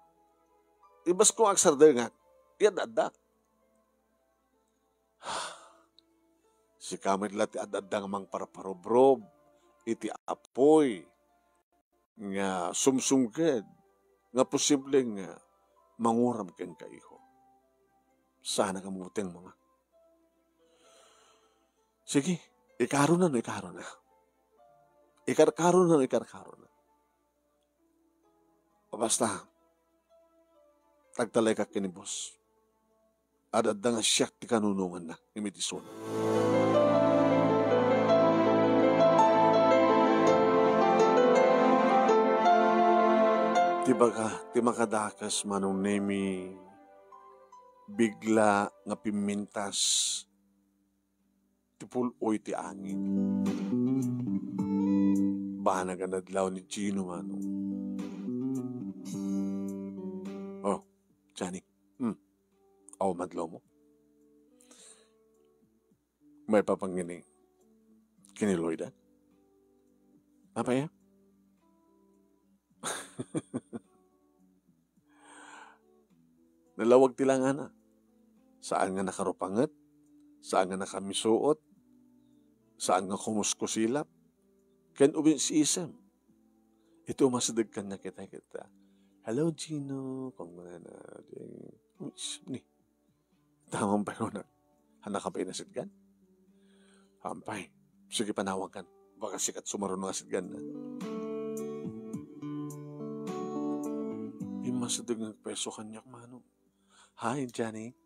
Ibasko nga agsardengak, iad-addak. Sika met la ti ad-adda nga mangparparubrob iti apuy nga sumsumged nga posible nga manguram kenka, iho. Saanak a mabuteng, mama. Sige, ikarona no ikarona. Ikarkarona no ikarkarona. Basta, agtalekak ken ni boss. Ad-adda nga siak ti kanunonganna, ngem iti isuna. Ti baga, ti makadakes, Manong Nemi, bigla nga pimmintas ti pul-oy ti angin. Banag a nadlaw ni Gino, Manong. Oh, Johnny. Hmm. Aw, madlawmo. Maipapan ken ni, ken ni Loida? Apay a? Nalawag ti langana. Saan nga nakarupanget, saan nga nakamisuot, saan nga kumuskusilap, ken umis-isem. Iti umasideg kaniak ita ket, "Hello, Gino," kunkunana. Umis, ni. Tamam pay, kuna. Hannak pay nasidgan? Hampay. Sige, panawagkan. Baka sika ti sumaruno nga sidgan na. Immasideg nga agpeso kaniak, Manong. "Hi, Johnny."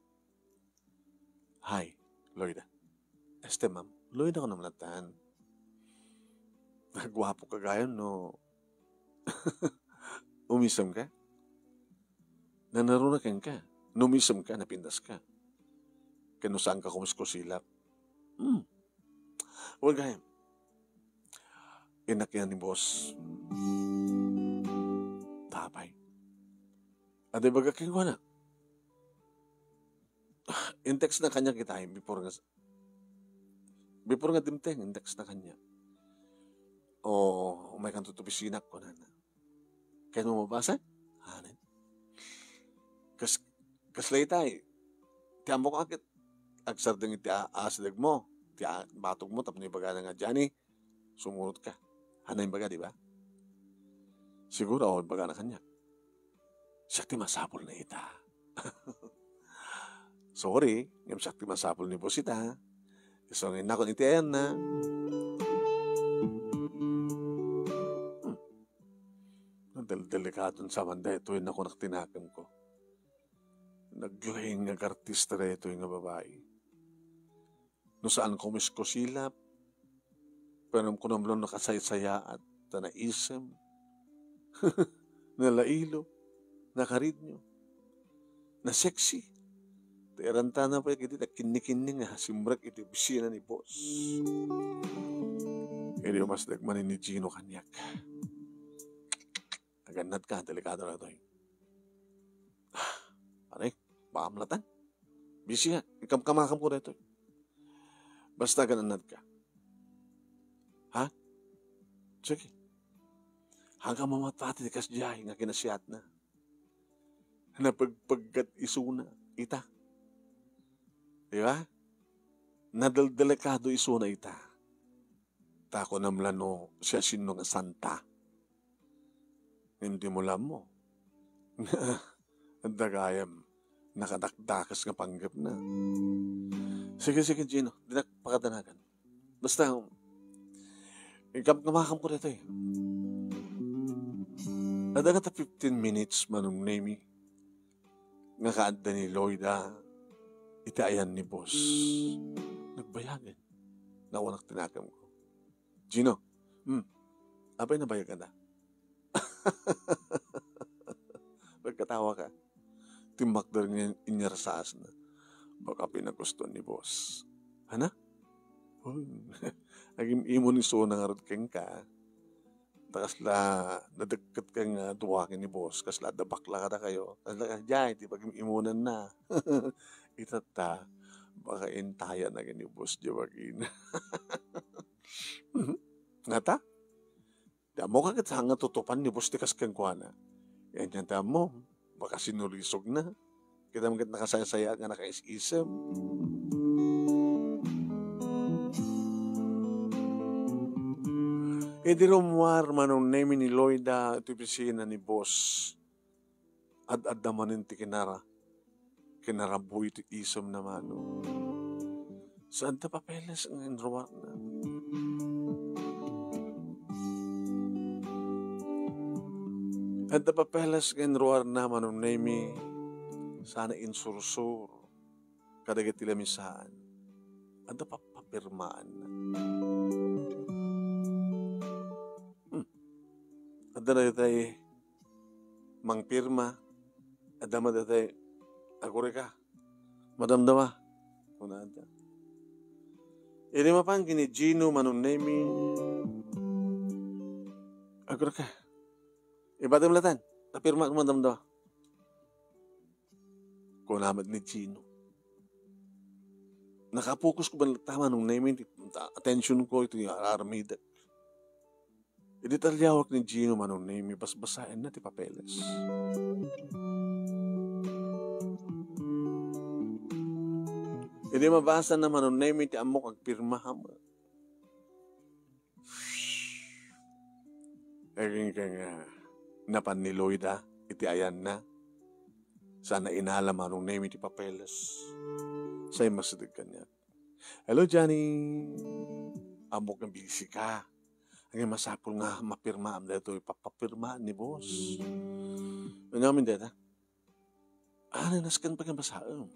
"Hi, Loida." "Este, ma'am." "Loida ko naman atan." "Nagwapo ka gayam no umisem ka. Nanaruna kenka. No umisem ka, napintas ka. Ken no saan ka kumuskusilap." Hmm. Well, gayam. Innak yan ni boss. Tapay. Adi baga kenkuana. In-text na kaniak ita, before nga, before nga dimteng, in-text na kaniak. "O, umay kanto ti opisina," kunana. "Kayatmo mabasa?" Anen. Kas-, kasla ita, eh. Ti ammok a ket agsardeng iti a-, asidegmo, ti a-, batogmo tapno ibagana nga, "Johnny, sumurot ka." Hanna imbaga, di ba? Siguro, o, imbagana kaniak. Siak ti masapul na ita. Sorry, ngem siak ti masapul ni boss ita. Isu nga innakon iti ayanna. Hmm. Nadel-, delikadon sa man daytoy, nakunak ti nakemko. Naglaing nga agartista daytoy nga babai. No saan kumiskusilap, pero kunam lang nakasaysayaat, ta naisem, nalailo, nakaridno, nasexy. Ta irantana pay ket iti nakinnikinni nga simrek iti opisina ni boss. Idi umasdek manen ni Gino kaniak. Agannad ka, delikado na ito, eh. Pare, baka malatan. Busy nga. Ikamkamakam ko daytoy. Basta agan-annad ka. Ha? Sige. Hanggang mamatpati ti kasdiay nga kinasiatna. Napagpagkat isuna ita. Di ba? Nadaldelikado isuna ita. Ta kunam la no siasino nga santa. Ngem dimo la ammo. Adda gayam nakadakdakes nga panggepna. Sige, sige, Gino. Dinak pakadanagan. Basta, ikamkamakam ko daytoy. Adda nga ta fifteen minutes, Manong Nemi, nga kaadda ni Loida iti ayan ni boss. Nagbayagen. Nawanak ti nakemko. Gino, hmm, apay nabayag ka na? Nagkatawa ka. Timmakder nga inyarsaasna. Baka pinagustuhan ni boss. Hana? Uy, agim-imo ni Sona ngarud kenka. Ta kasla nadekket ken nga dua ken ni boss, kasla adda bakla kadakayo. Kasla, "Diay ti pagim-imunanna." Itatta, baka intayana ken ni boss diay bagina. Ngata? Ti ammok ket saan nga tutupan ni boss ti kas kenkuana. Ania ti ammom, baka sinulisogna. Kitam ket nakasaysayaat nga nakaisisem. Idi rummuar Manong Nemi ni Loida iti opisina ni boss, ad-adda manen ti kinara-, kinarabuy ti isemna, Manong. Saan ti papeles nga inruarna? Adda papeles nga inruarna, Manong Nemi, sana insursur kadagiti lamisaan. Adda pa-, papirmaanna. Hmm. Adda daytay mangpirma. Adda met daytay, "Agurika, madamdama," kunada. Idi mapan ken ni Gino, Manong Nemi, "Agurika, ibadim latan, ta pirma, madamdama." Kuna met ni Gino. Nakapokus ko man latta, Manong Nemi, ti atensionko iti ar-aramidek. Idi taliawek ni Gino, Manong Nemi, basbasaenna ti papeles. Idi mabasana, Manong Nemi, ti ammok agpirma met. Agingga nga napan ni Loida iti ayanna. Sana inala, Manong Nemi, ti papeles. Sa immasideg kaniak, "Hello, Johnny. Ammok nga busy ka. Ngem masapul nga mapirmaam daytoy papapirmaan ni boss." Ania ngamin dayta? "Ah, nasken pay nga basaem.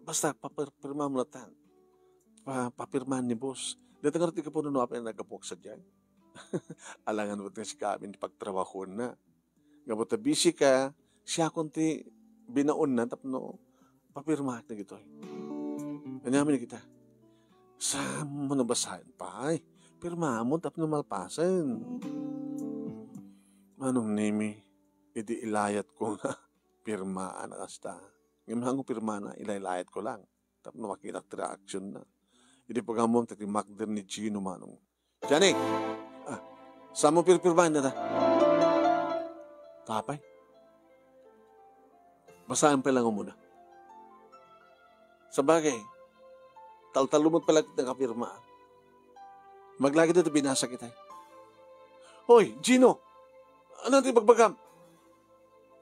Basta, papir-, pirmaam latan. Pa-, papirmaan ni boss." Dayta ngarud ti gapu no apay nga naggapuak sadiay. Alangan met nga sika amin ti pagtrabahuenna. Gapu ta busy ka, siakon ti binaonna tapno papirmaak dagitoy. Ania ngamin dagita? Saanmo nga basaen pay. Pirmaamon tapno malpasen. Manong Nemi, idi ilayatko nga pirmaan a kasta. Ngem saan nga pirmana, ilaylayatko lang. Tapno makitak ti reaksionna. Idi pagammom, ti timmakder ni Gino, Manong. "Johnny! Ah, saanmo pirpirmaen dayta?" "Apay? Basaem pay lang umuna. Sabagay, taltallo met pay la ti nakapirma. Maglagid dayta binasa kita." "Hoy, Gino! Ania ti ibagbagam?"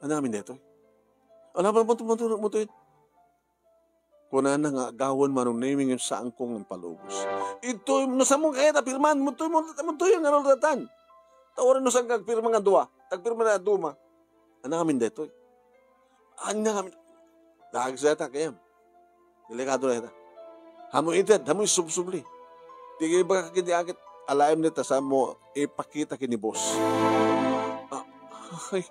"Ania ngamin daytoy?" "Ala, munto, munto, munto, munto." Kunana nga agawen, Manong Nemi, ngem saanko nga impalubos. "Idtoy, no saanmo kayat a pirmaen, muntoy, muntoy, muntoy nga ngarud latan. Ta uray no saan nga agpirma nga dua, ta agpirma nga duma. Ania ngamin daytoy? Ania ngamin?" Dagsa ta kayam. Delikado dayta. Saanmo ited, saanmo isubsubli. Ti ibagak iti akit, alaem dayta, saanmo ipakita ken ni boss. Ah, ay,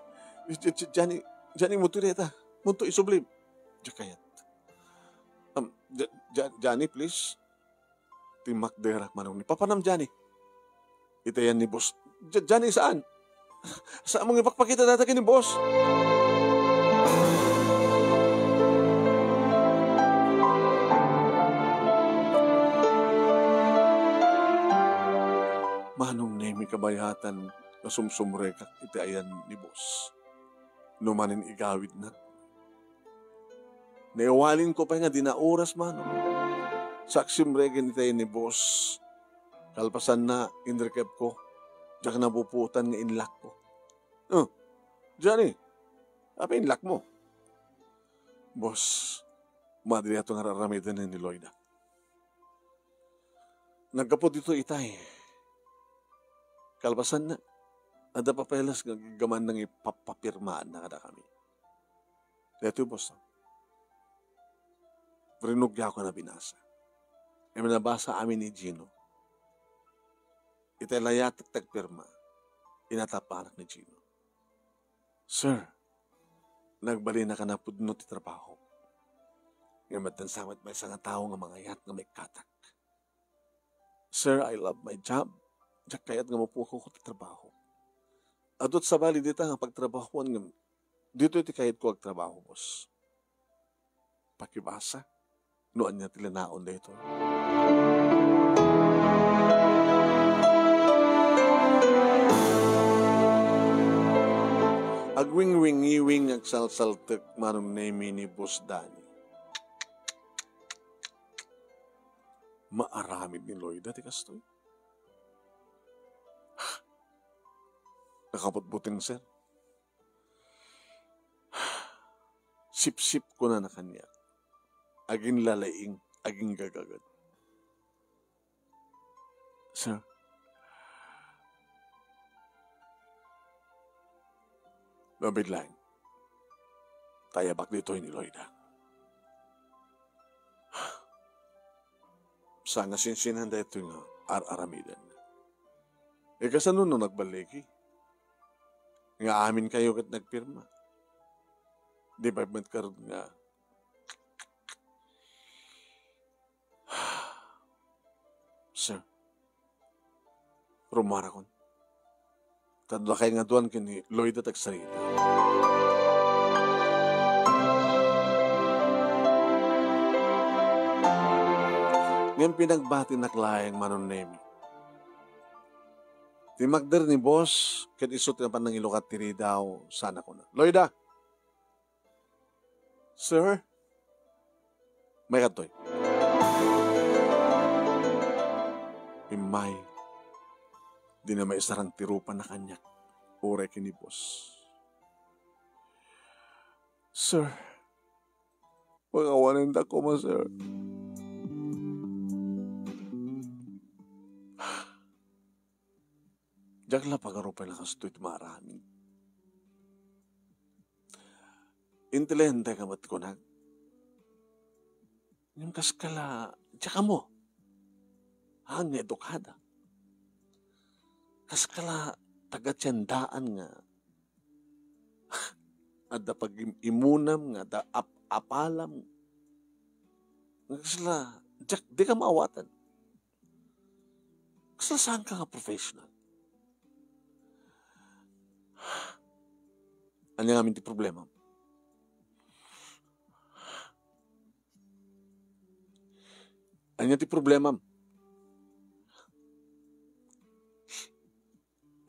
J-, J-, Johnny, Johnny, muntoy dayta. Muntoy, isublim. Diak kayat. Um, J-, J-, Johnny, please. Timmakderak, Manong Nemi. Papanam, Johnny? Iti ayan ni boss. J-, Johnny, saan? Saanmo nga ipakpakita dayta ken ni boss? Manong Nemi, kabayatan nga sumsumrekak iti ayan ni boss. No manen igawidna. Naiwalinko pay nga dina oras, Manong. Saksim regen itay ni boss. Kalpasanna, inrikepko. Diak napupuotan nga inlakko. "Oh, Johnny, apay inlakmo?" "Boss, madriato nga ar-aramiden ni Loida. Naggapu ditoy itay. Kalpasanna, adda papeles nga gamanna nga ipapapirmaanna kadakami. Daytoy, boss, rinugiakon a binasa. Imbes nabasa amin ni Gino. Itay layatek ti agpirma, inatap-anak ni Gino. Sir, nagbalinakan a pudno ti trabaho. Ngem addan sa met maysa nga tao nga mangayat nga maikkatak. Sir, I love my job. Diak kayat nga mapukaw ti trabaho. Adu sabali dita nga pagtrabahoan ngem ditoy ti kayatko agtrabaho, boss. Pakibasa no ania ti lanaon daytoy. Agwingwingiwing, agsalsaltek Manong Nemi ni Boss Danny. Maaramid ni Loida ti kastoy? Nakabutbuteng, sir. Sipsip, kunana kaniak. Aginlalaing, aginggagagad. Sir. Mabiit laeng. Tayabak ditoy ni Loida. Sa nga sinsinan daytoy nga ar-aramiden. E, kasano no nagballigi? Nga amin kayo ket nagpirma. Di ba met karud nga, sir, rumuarakon. Ta dakay nga aduan ken ni Loida ti agsarita. Ngem pinagbatinak laeng, Manong Nemi. Ti makder ni boss, ken isu ti napan nangilukat ti ridaw, sana kuna, "Loida!" "Sir?" "Maikadtoy." Immay, dina maisarang ti rupana kaniak, uray ken ni boss. "Sir, pakawanendak koma, sir." Diak la pagarupayen a kastoy ti maaramid. Intelihente ka met kunak. Ngem kas ka la, diak ammo. Haan nga edukada. Kas ka la taga-tiendaan nga adda pag-imunam nga adda ap-apalam. Nga kasla, diak, dika maawatan. Kasla saan ka nga professional? Ania ngamin ti problemam? Ania ti problemam?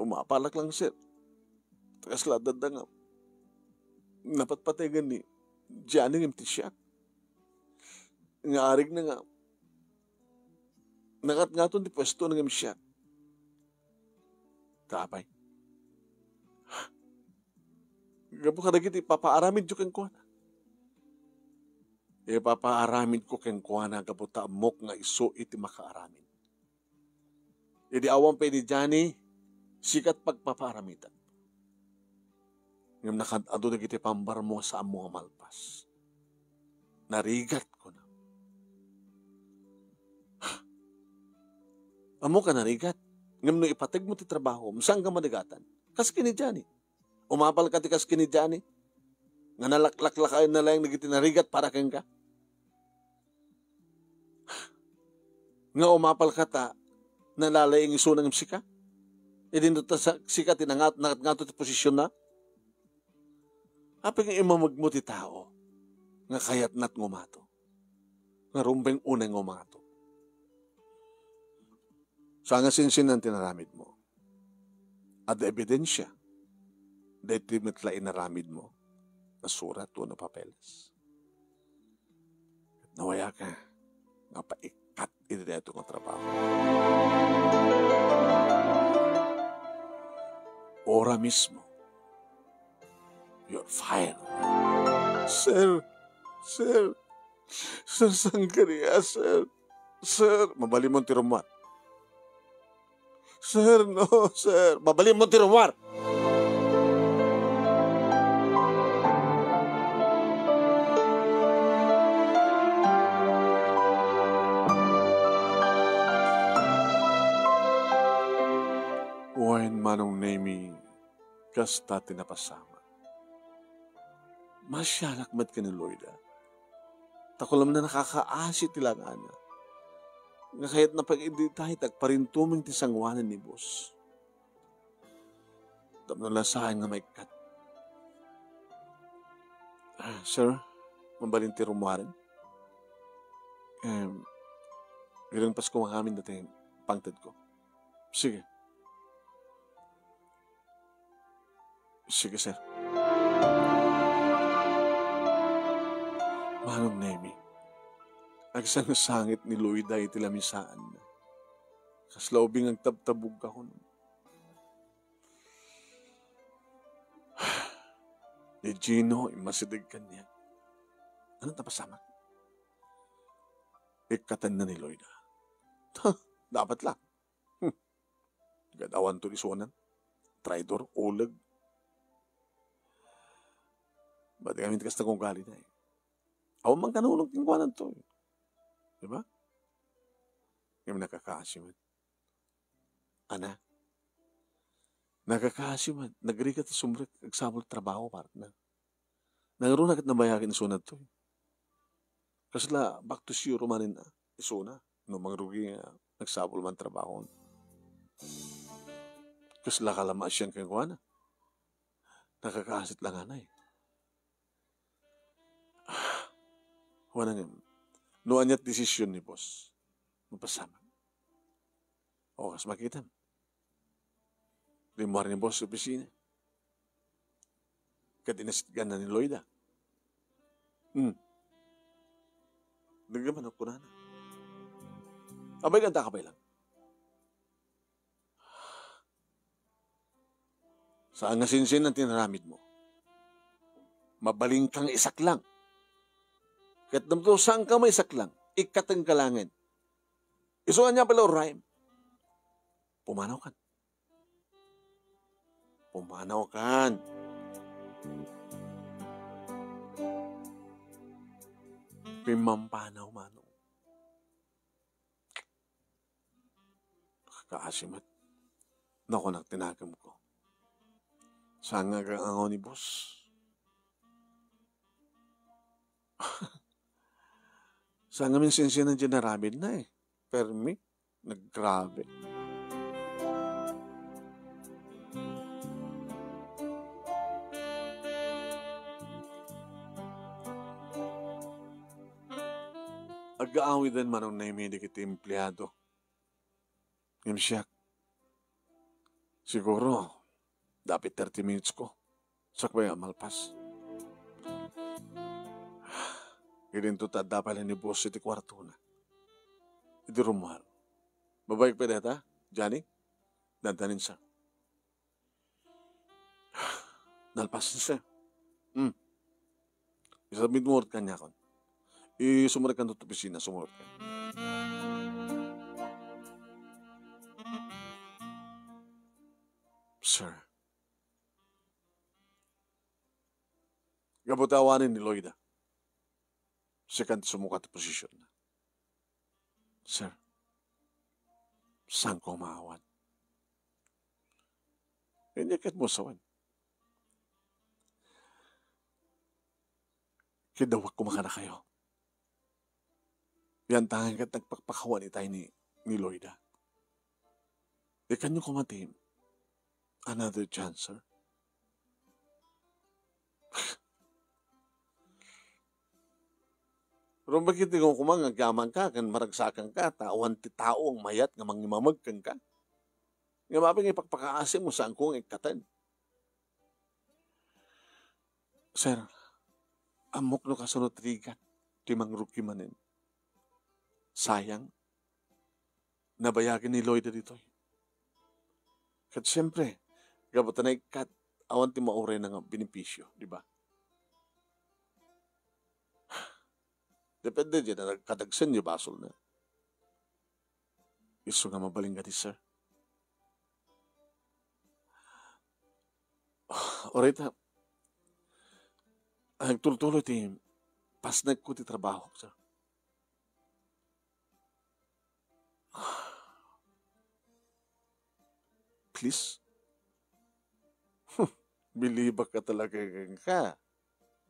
Umapalak lang, sir. Ta kasla dadda nga napatpategan ni Johnny ngem ti siak. Nga arigna nga nangatngaton ti puesto na ngem siak. Ta apay? Gapu kadagiti ipapaaramidyo kenkuana. Ipapaaramidko kenkuana gapu ta ammok nga isu iti makaaramid. Idi awan pay ni Johnny, sika ti pagpapaaramidak. Ngem nakad-adu dagiti pambarmo nga saanmo nga malpas. Narigat, kuna. Ammok a narigat. Ngem no ipategmo ti trabahom, saan ka manigatan? Kas ken ni Johnny. Umapal ka ti kas ken ni Johnny? Nga nalaklaklakayenna laeng dagiti narigat para kenka? Nga umapal ka ta nalalaing isuna ngem sika? Idi no ta sa-, sika ti nangat-, nangatngato ti posisionna? Apay nga imamegmo ti tao nga kayatna ti ngumato? Nga rumbeng unay nga umato. Sa nga sinsinan ti naramidmo? Adda ebidensia daytoy met la inaramidmo nga surat wenno papeles. Nawayaka nga paikkat iti daytoy nga trabaho. Ora mismo, you're fired. Sir, sir, sir, saan kadi, sir? Sir, mabalinmo ti rummuar. Sir, no, sir. Mabalinmo ti rummuar. Wen, Manong Nemy, kasta ti napasamak. Masianak met ken ni Loida. Ta kulam na nakakaasi ti langana. Nga kayatna pay idi dayta agparintumeng ti sangoanan ni boss. tapno la saan nga maikkat. Ah, sir, mabalin ti rummuaren? Em, iringpasko ngamin dayta pangtedko. Sige. Sige, sir. Manong Nemi, agsangsangit ni Loida iti lamisaanna. Kasla ubing agtabtabog ka kuno. Ni Gino, immasideg kaniak. Ania ti napasamak? Ikkatenna ni Loida. Ha, dapat la. Hmm. Gad-awanto isunan. Traidor, uleg. Ba't kami ti kasta kung ugali na eh? Awan man kanunong kenkuana to. Di ba? Ngem nakakaasi man. Ana, nakakaasi man. Nagrigat ti sumrek, agsapul trabaho, partner. Nangruna ket nabayagen isuna ditoy. Kasla back to zero manen, ah, isuna. No mangrugi nga nagsapul man trabaho. Kasla ka la maasian kenkuana. Nakakaasit la nganay. Wana ngem, no aniat desisyon ni boss, mapasamak. O, kas makitam. Rimmuar ni boss sa opisina. Ket inasitganna ni Loida. Hmm. Dagdagan no kunana. Abay, ganta ka pay lang. Saan nga sinsinan ti naramidmo? Mabalinka nga isaklang. Ket no saanka maisaklang, ikkatenka laengen. Isu ania pala uray? Pumanaw kan. Pumanaw kan. Pimampanaw, manong. Kaasi met. Nakunak ti nakemko. Saan nga agangaw ni boss? Saan ngamin sinsinan ti naramidna eh. Permi, naggrabe. Agaawiden manong Nemi dagiti empleado. Ngem siak, siguro, dapit thirty minutes ko. Sakbay a malpas. Idinto ta adda pay la ni boss iti kuartona. Idi rummuar. Mabain pay dayta, Johnny? Dandanin sa. Nalpas ni sir. Hmm. Isubmit mo kaniakon. Isumrek ka ditoy opisina, sumrek ka. Sir. Gapu ta awanen ni Loida. Sikan ti sumukat ti posisionna. Sir, saanko a maawan? Ania ket mo sawen? Kidawak koma kadakayo. Yan tangan ket nagpakpakawan itay ni, ni Loida. Ikanyo koma ti another chance, sir. Rumbek iti kukuman nga agyamanka ken maragsakanka, ta awan ti tao nga mayat nga mangimameg kenka. Ngem apay nga ipakpakaasim mo, saanko nga ikkaten? Sir, ammok no kasano ti rigat ti mangrugi manen. Sayang, nabayagen ni Loida ditoy. Ket siempre, gapu ta naikkat, awan ti maurayna nga benepisio, di ba? Depende diay nagkadagsen diay basolna. Isu nga mabalin kadi, sir. Uray ta, agtultuloy ti pasnekko ti trabaho, sir. Please? Bilibak ka talaga kenka,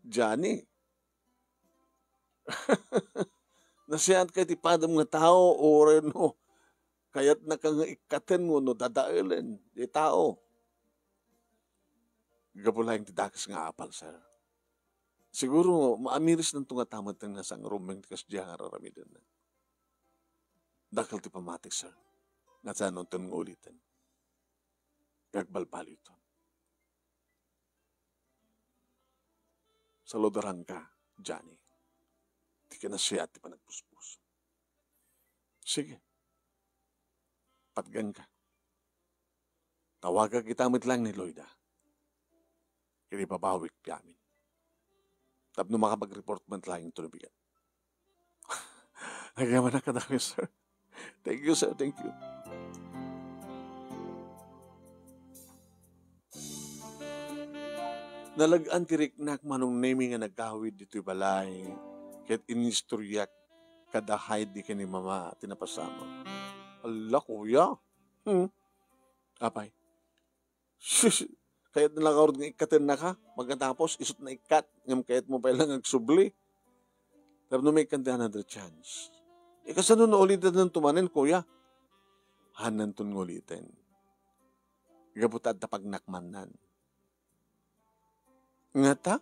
Johnny. Nasayaat ka iti padam nga tao, uray no kayatnaka nga ikkaten wenno dadaelen ti tao. Gapu laeng ti dakes nga apal, sir. Siguro, maamirisnanto ngata metten nga sangrumeng ti kasdiay nga ar-aramidenna. Dakkel ti pammatik, sir, nga saanonton nga uliten. Nga agbalbaliwton. Saludaranka, Johnny. Ti kinasiat ti panagpuspuso. Sige. Patgenka. Tawagak ita met laeng ni Loida. Ket ibabawik ti amin. Tapno makapag-report met laeng ito no bigat. Agyamanak kadakuyo, sir. Thank you, sir. Thank you. Nalag-an ti riknak, Manong Nemi, nga nagawid ditoy balay, ket inistoryak kada Heidi ken ni Mama ti napasamak. Ala, kuya. Hmm. Apay. Sus, kayat na lang ngarud nga ikkatennaka, pagkatapos, isut naikkat, ngem kayatmo pay lang agsubli. Tapno maikkan ti another chance. E, kasano no ulitanto manen, kuya? Haannanton nga uliten. Gapu ta adda pagnakmannan. Ngata?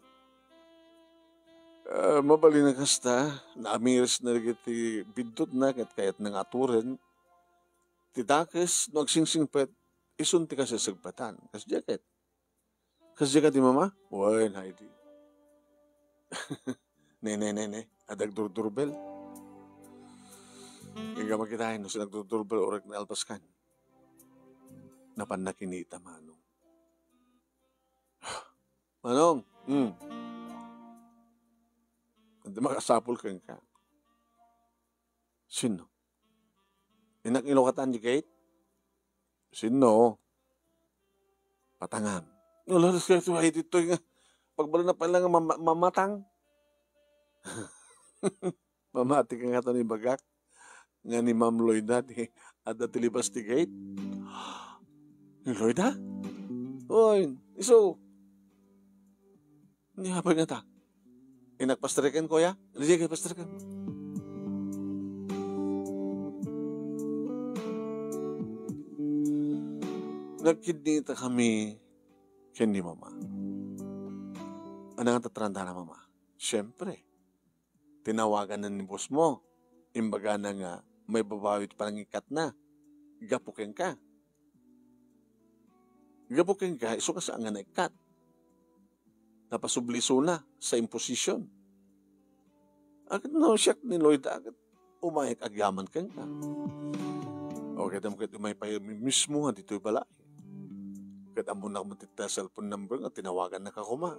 Ah, mabalin a kasta, naamirisna dagiti biddutna ket kayatna nga aturen ti dakes no agsingsingpet, isun ti kasasagpatan. Kasdiay ket? Kasdiay ket ni Mama? Wen, Heidi. Ne, ne, ne, ne. Adda agdurdurbel. Inka makitaen no sino agdurdurbel, orek naalpaskan. Napanna kinita, Manong. Manong, hmm. Adda makasapul kenka. Sino? Innak ilukatan di gate? Sino? Patangam. Wala rin kayo tuwa dito nga. Pagbalin na pala nga mama-, mamatang. Mamati ka nga to ni bagak. Nga ni Ma'am Loida, ti adda ti libas ti gate. Ni Loida? Oy, isu. Ni apay ngata? Innak pastreken, kuya? Sige, pastreken. Nagkidnita kami ken ni Mama. Ano nga tatrandana, Mama? Siyempre, tinawagan na ni boss mo. Imbagana nga maibabawi ti panangikatna. Gapu kenka. Gapu kenka, isu nga saan nga naikkat. Napasubli isuna sa imposition. Akin no, siak ni Loida, akin umayek agyaman kenka. O, kaya mo ket umay pa mismo nga ditoy balay. Ket ammonak met ti cellphone number nga tinawagannaka koma.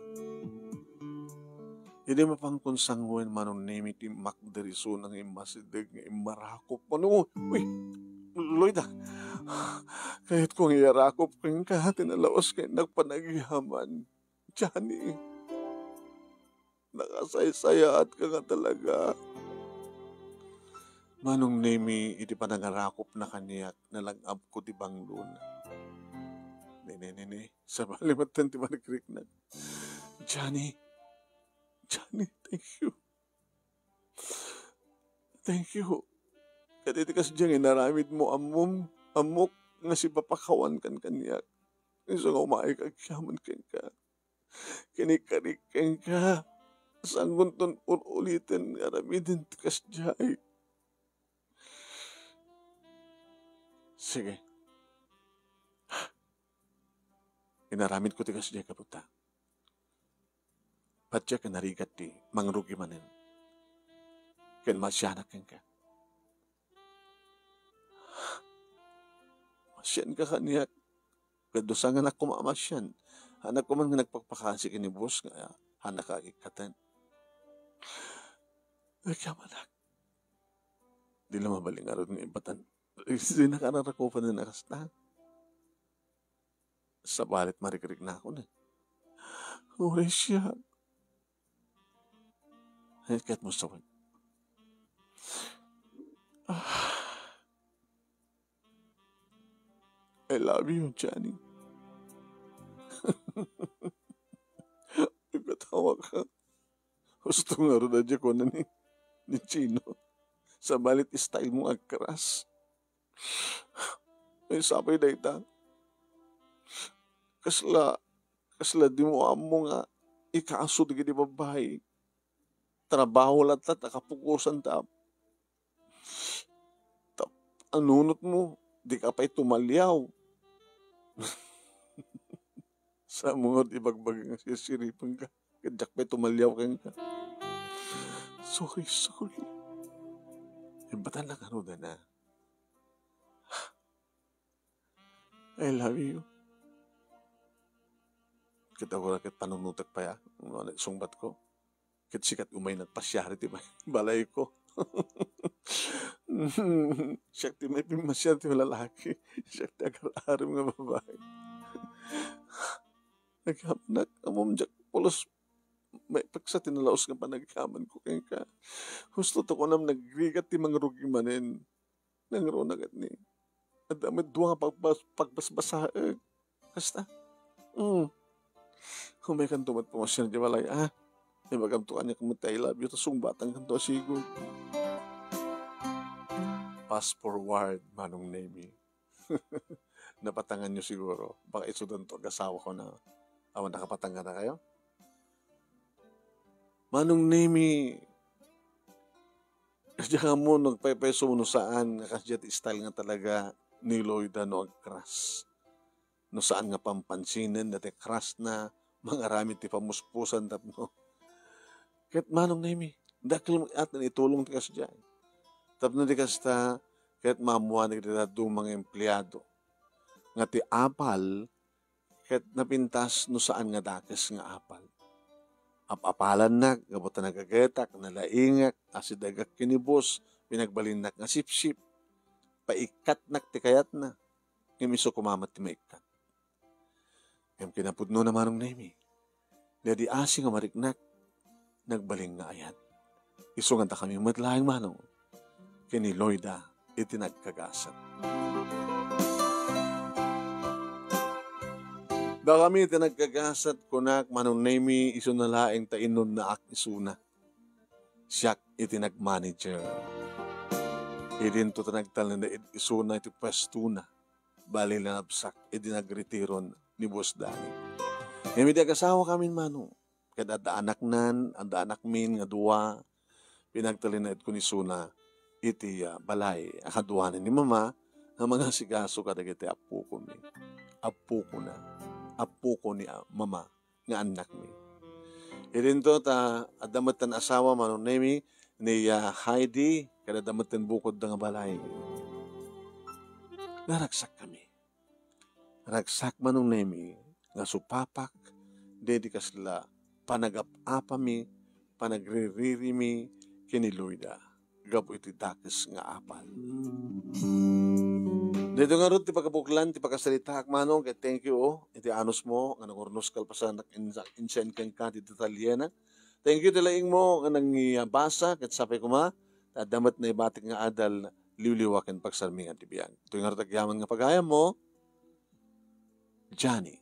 Idi mapankon sanguen, Manong Nemi, ti makder isuna nga immasideg nga immarakop. Ano? Uy, Loida, kayatko nga iyarakop kenka ti nalaus nga innak panagyaman. Johnny, nakasaysayaatka nga talaga. Manong Nemi, iti panangarakopna kaniak, nalang-abko ti banglona. Ne, ne, ne, ne. Sabali met ti panagriknak. Johnny, Johnny, thank you. Thank you. Ket iti kasdiay nga inaramidmo, ammom, ammok nga sipapakawankan kaniak. Isu nga umayek agyaman kenka. Kinikarik kenka. Saankonton ur-uliten nga aramiden ti kasdiay. Sige. Inaramidko ti kasdiay, kaputa. Patiek a narigat ti mangrugi manen ken maasianak kenka. Maasianka kaniak. Ket dusanganak koma a maasian. Haanak koma nga nagpakpakasi ken ni boss nga haannak a ikkaten. Agyamanak. Di la mabalin ngarud nga ibatan. Dinaka rarakupanen a kasta. Sabali met marikriknakon, eh. Uray siak. Ay, ket mo sawen. Ah. I love you, Johnny. Ikatawa ka. Husto ngarud a di kuna ni, ni Chino. Sabali met style mo agkaras. Ay, sapay dayta. Kasla, Kasla dimo ammo nga ikaso dagiti babbai. Trabaho latta ta kapukosan ta. Ta, anunot mo, dika pay tumaliaw. Sa mo nga ibagbaga nga sirsiripenka, ket diak pay tumaliaw kenka. Sorry, sorry. Imbatan lang ano na. I love you. Ket ako ket panunotek pay, ah, no, sungbat ko. Ket sikat umay nagpasiar iti bay-, balayko. Siak ti may pimmasiar ti lalaki. Siak ti agar-arem nga babai. Nagkamanak, ammom diak pulos maipeksa ti nalaus nga panagkamanko kenka. Husto ta kunam nagrigat ti mangrugi manen. Nangruna ket ni, adda met dua nga pagbas-, pagbasbasaek. Kasta. Mm. Umaykanto met pumasiar idiay balay, ah. Ibagamto kaniak met ti I love you, ta sungbatankanto a sigud. Fast forward, Manong Nemi. Napatanganyo siguro. Baka isudanto agasawako na. Awan, nakapatang kadakayo? Manong Nemi, diak ammo no agpaypayso no saan nga kasdiay ti style nga talaga ni Loida no agkras. No saan nga pampansinan daytoy krasna, mangaramid ti pamuspusan tapno. Ket Manong Nemi, dakkel met a ti itulong ti kasdiay. Tapno di kasta, ket maammoan dagiti dadduma nga empleado nga ti apal ket napintas no saan nga dakes nga apal. Ap-apalannak gapu ta nagagetak, nalaingek, asidegek ken ni boss, pinagbalinnak nga sipsip. Paikkatnak ti kayatna, ngem isu koma met ti maikkat. Ngem kinapudnona, Manong Nemi, daydi asi nga mariknak, nagbalin nga ayat. Isu nga dakami met laeng, Manong, ken ni Loida iti nagkagasat. Dakami iti nagkagasat, kunak, Manong Nemi, isuna laeng ta inunnaak isuna. Siak iti nagmanager. Idinto ta nagtalinaed isuna iti puestona. Bali, linabsak idi nagretiron ni Boss Danny. Ngem idi agasawakamin, Manong, ket adda anaknan, adda anakmin nga dua, pinagtalinaedkon isuna iti, ah, balay a kaduanan ni Mama nga mangasikaso kadagiti appokomi. Appokona. Appoko ni, ah, Mama nga annakmi. Idinto ta adda metten asawa, Manong Nemi, ni, ah, Heidi, ket adda metten bukodda nga balay. Naragsakkami. Ragsak, Manong Nemi, nga supapak daydi kasla panagap-apami, panagriririmi ken ni Loida gapu iti dakes nga apal. Daytoy ngarud ti pagabuklan ti pakasaritaak, Manong, ket thank you, oh, iti anusmo nga nangurnos kalpasanak insa-, insenken ka ti detalyena. Thank you ti laingmo nga nangibasa ket sapay koma ta adda met naibatik nga adal, liwliwa ken pagsarmingan ti biag. Daytoy ngarud agyaman nga pagayammo, Johnny.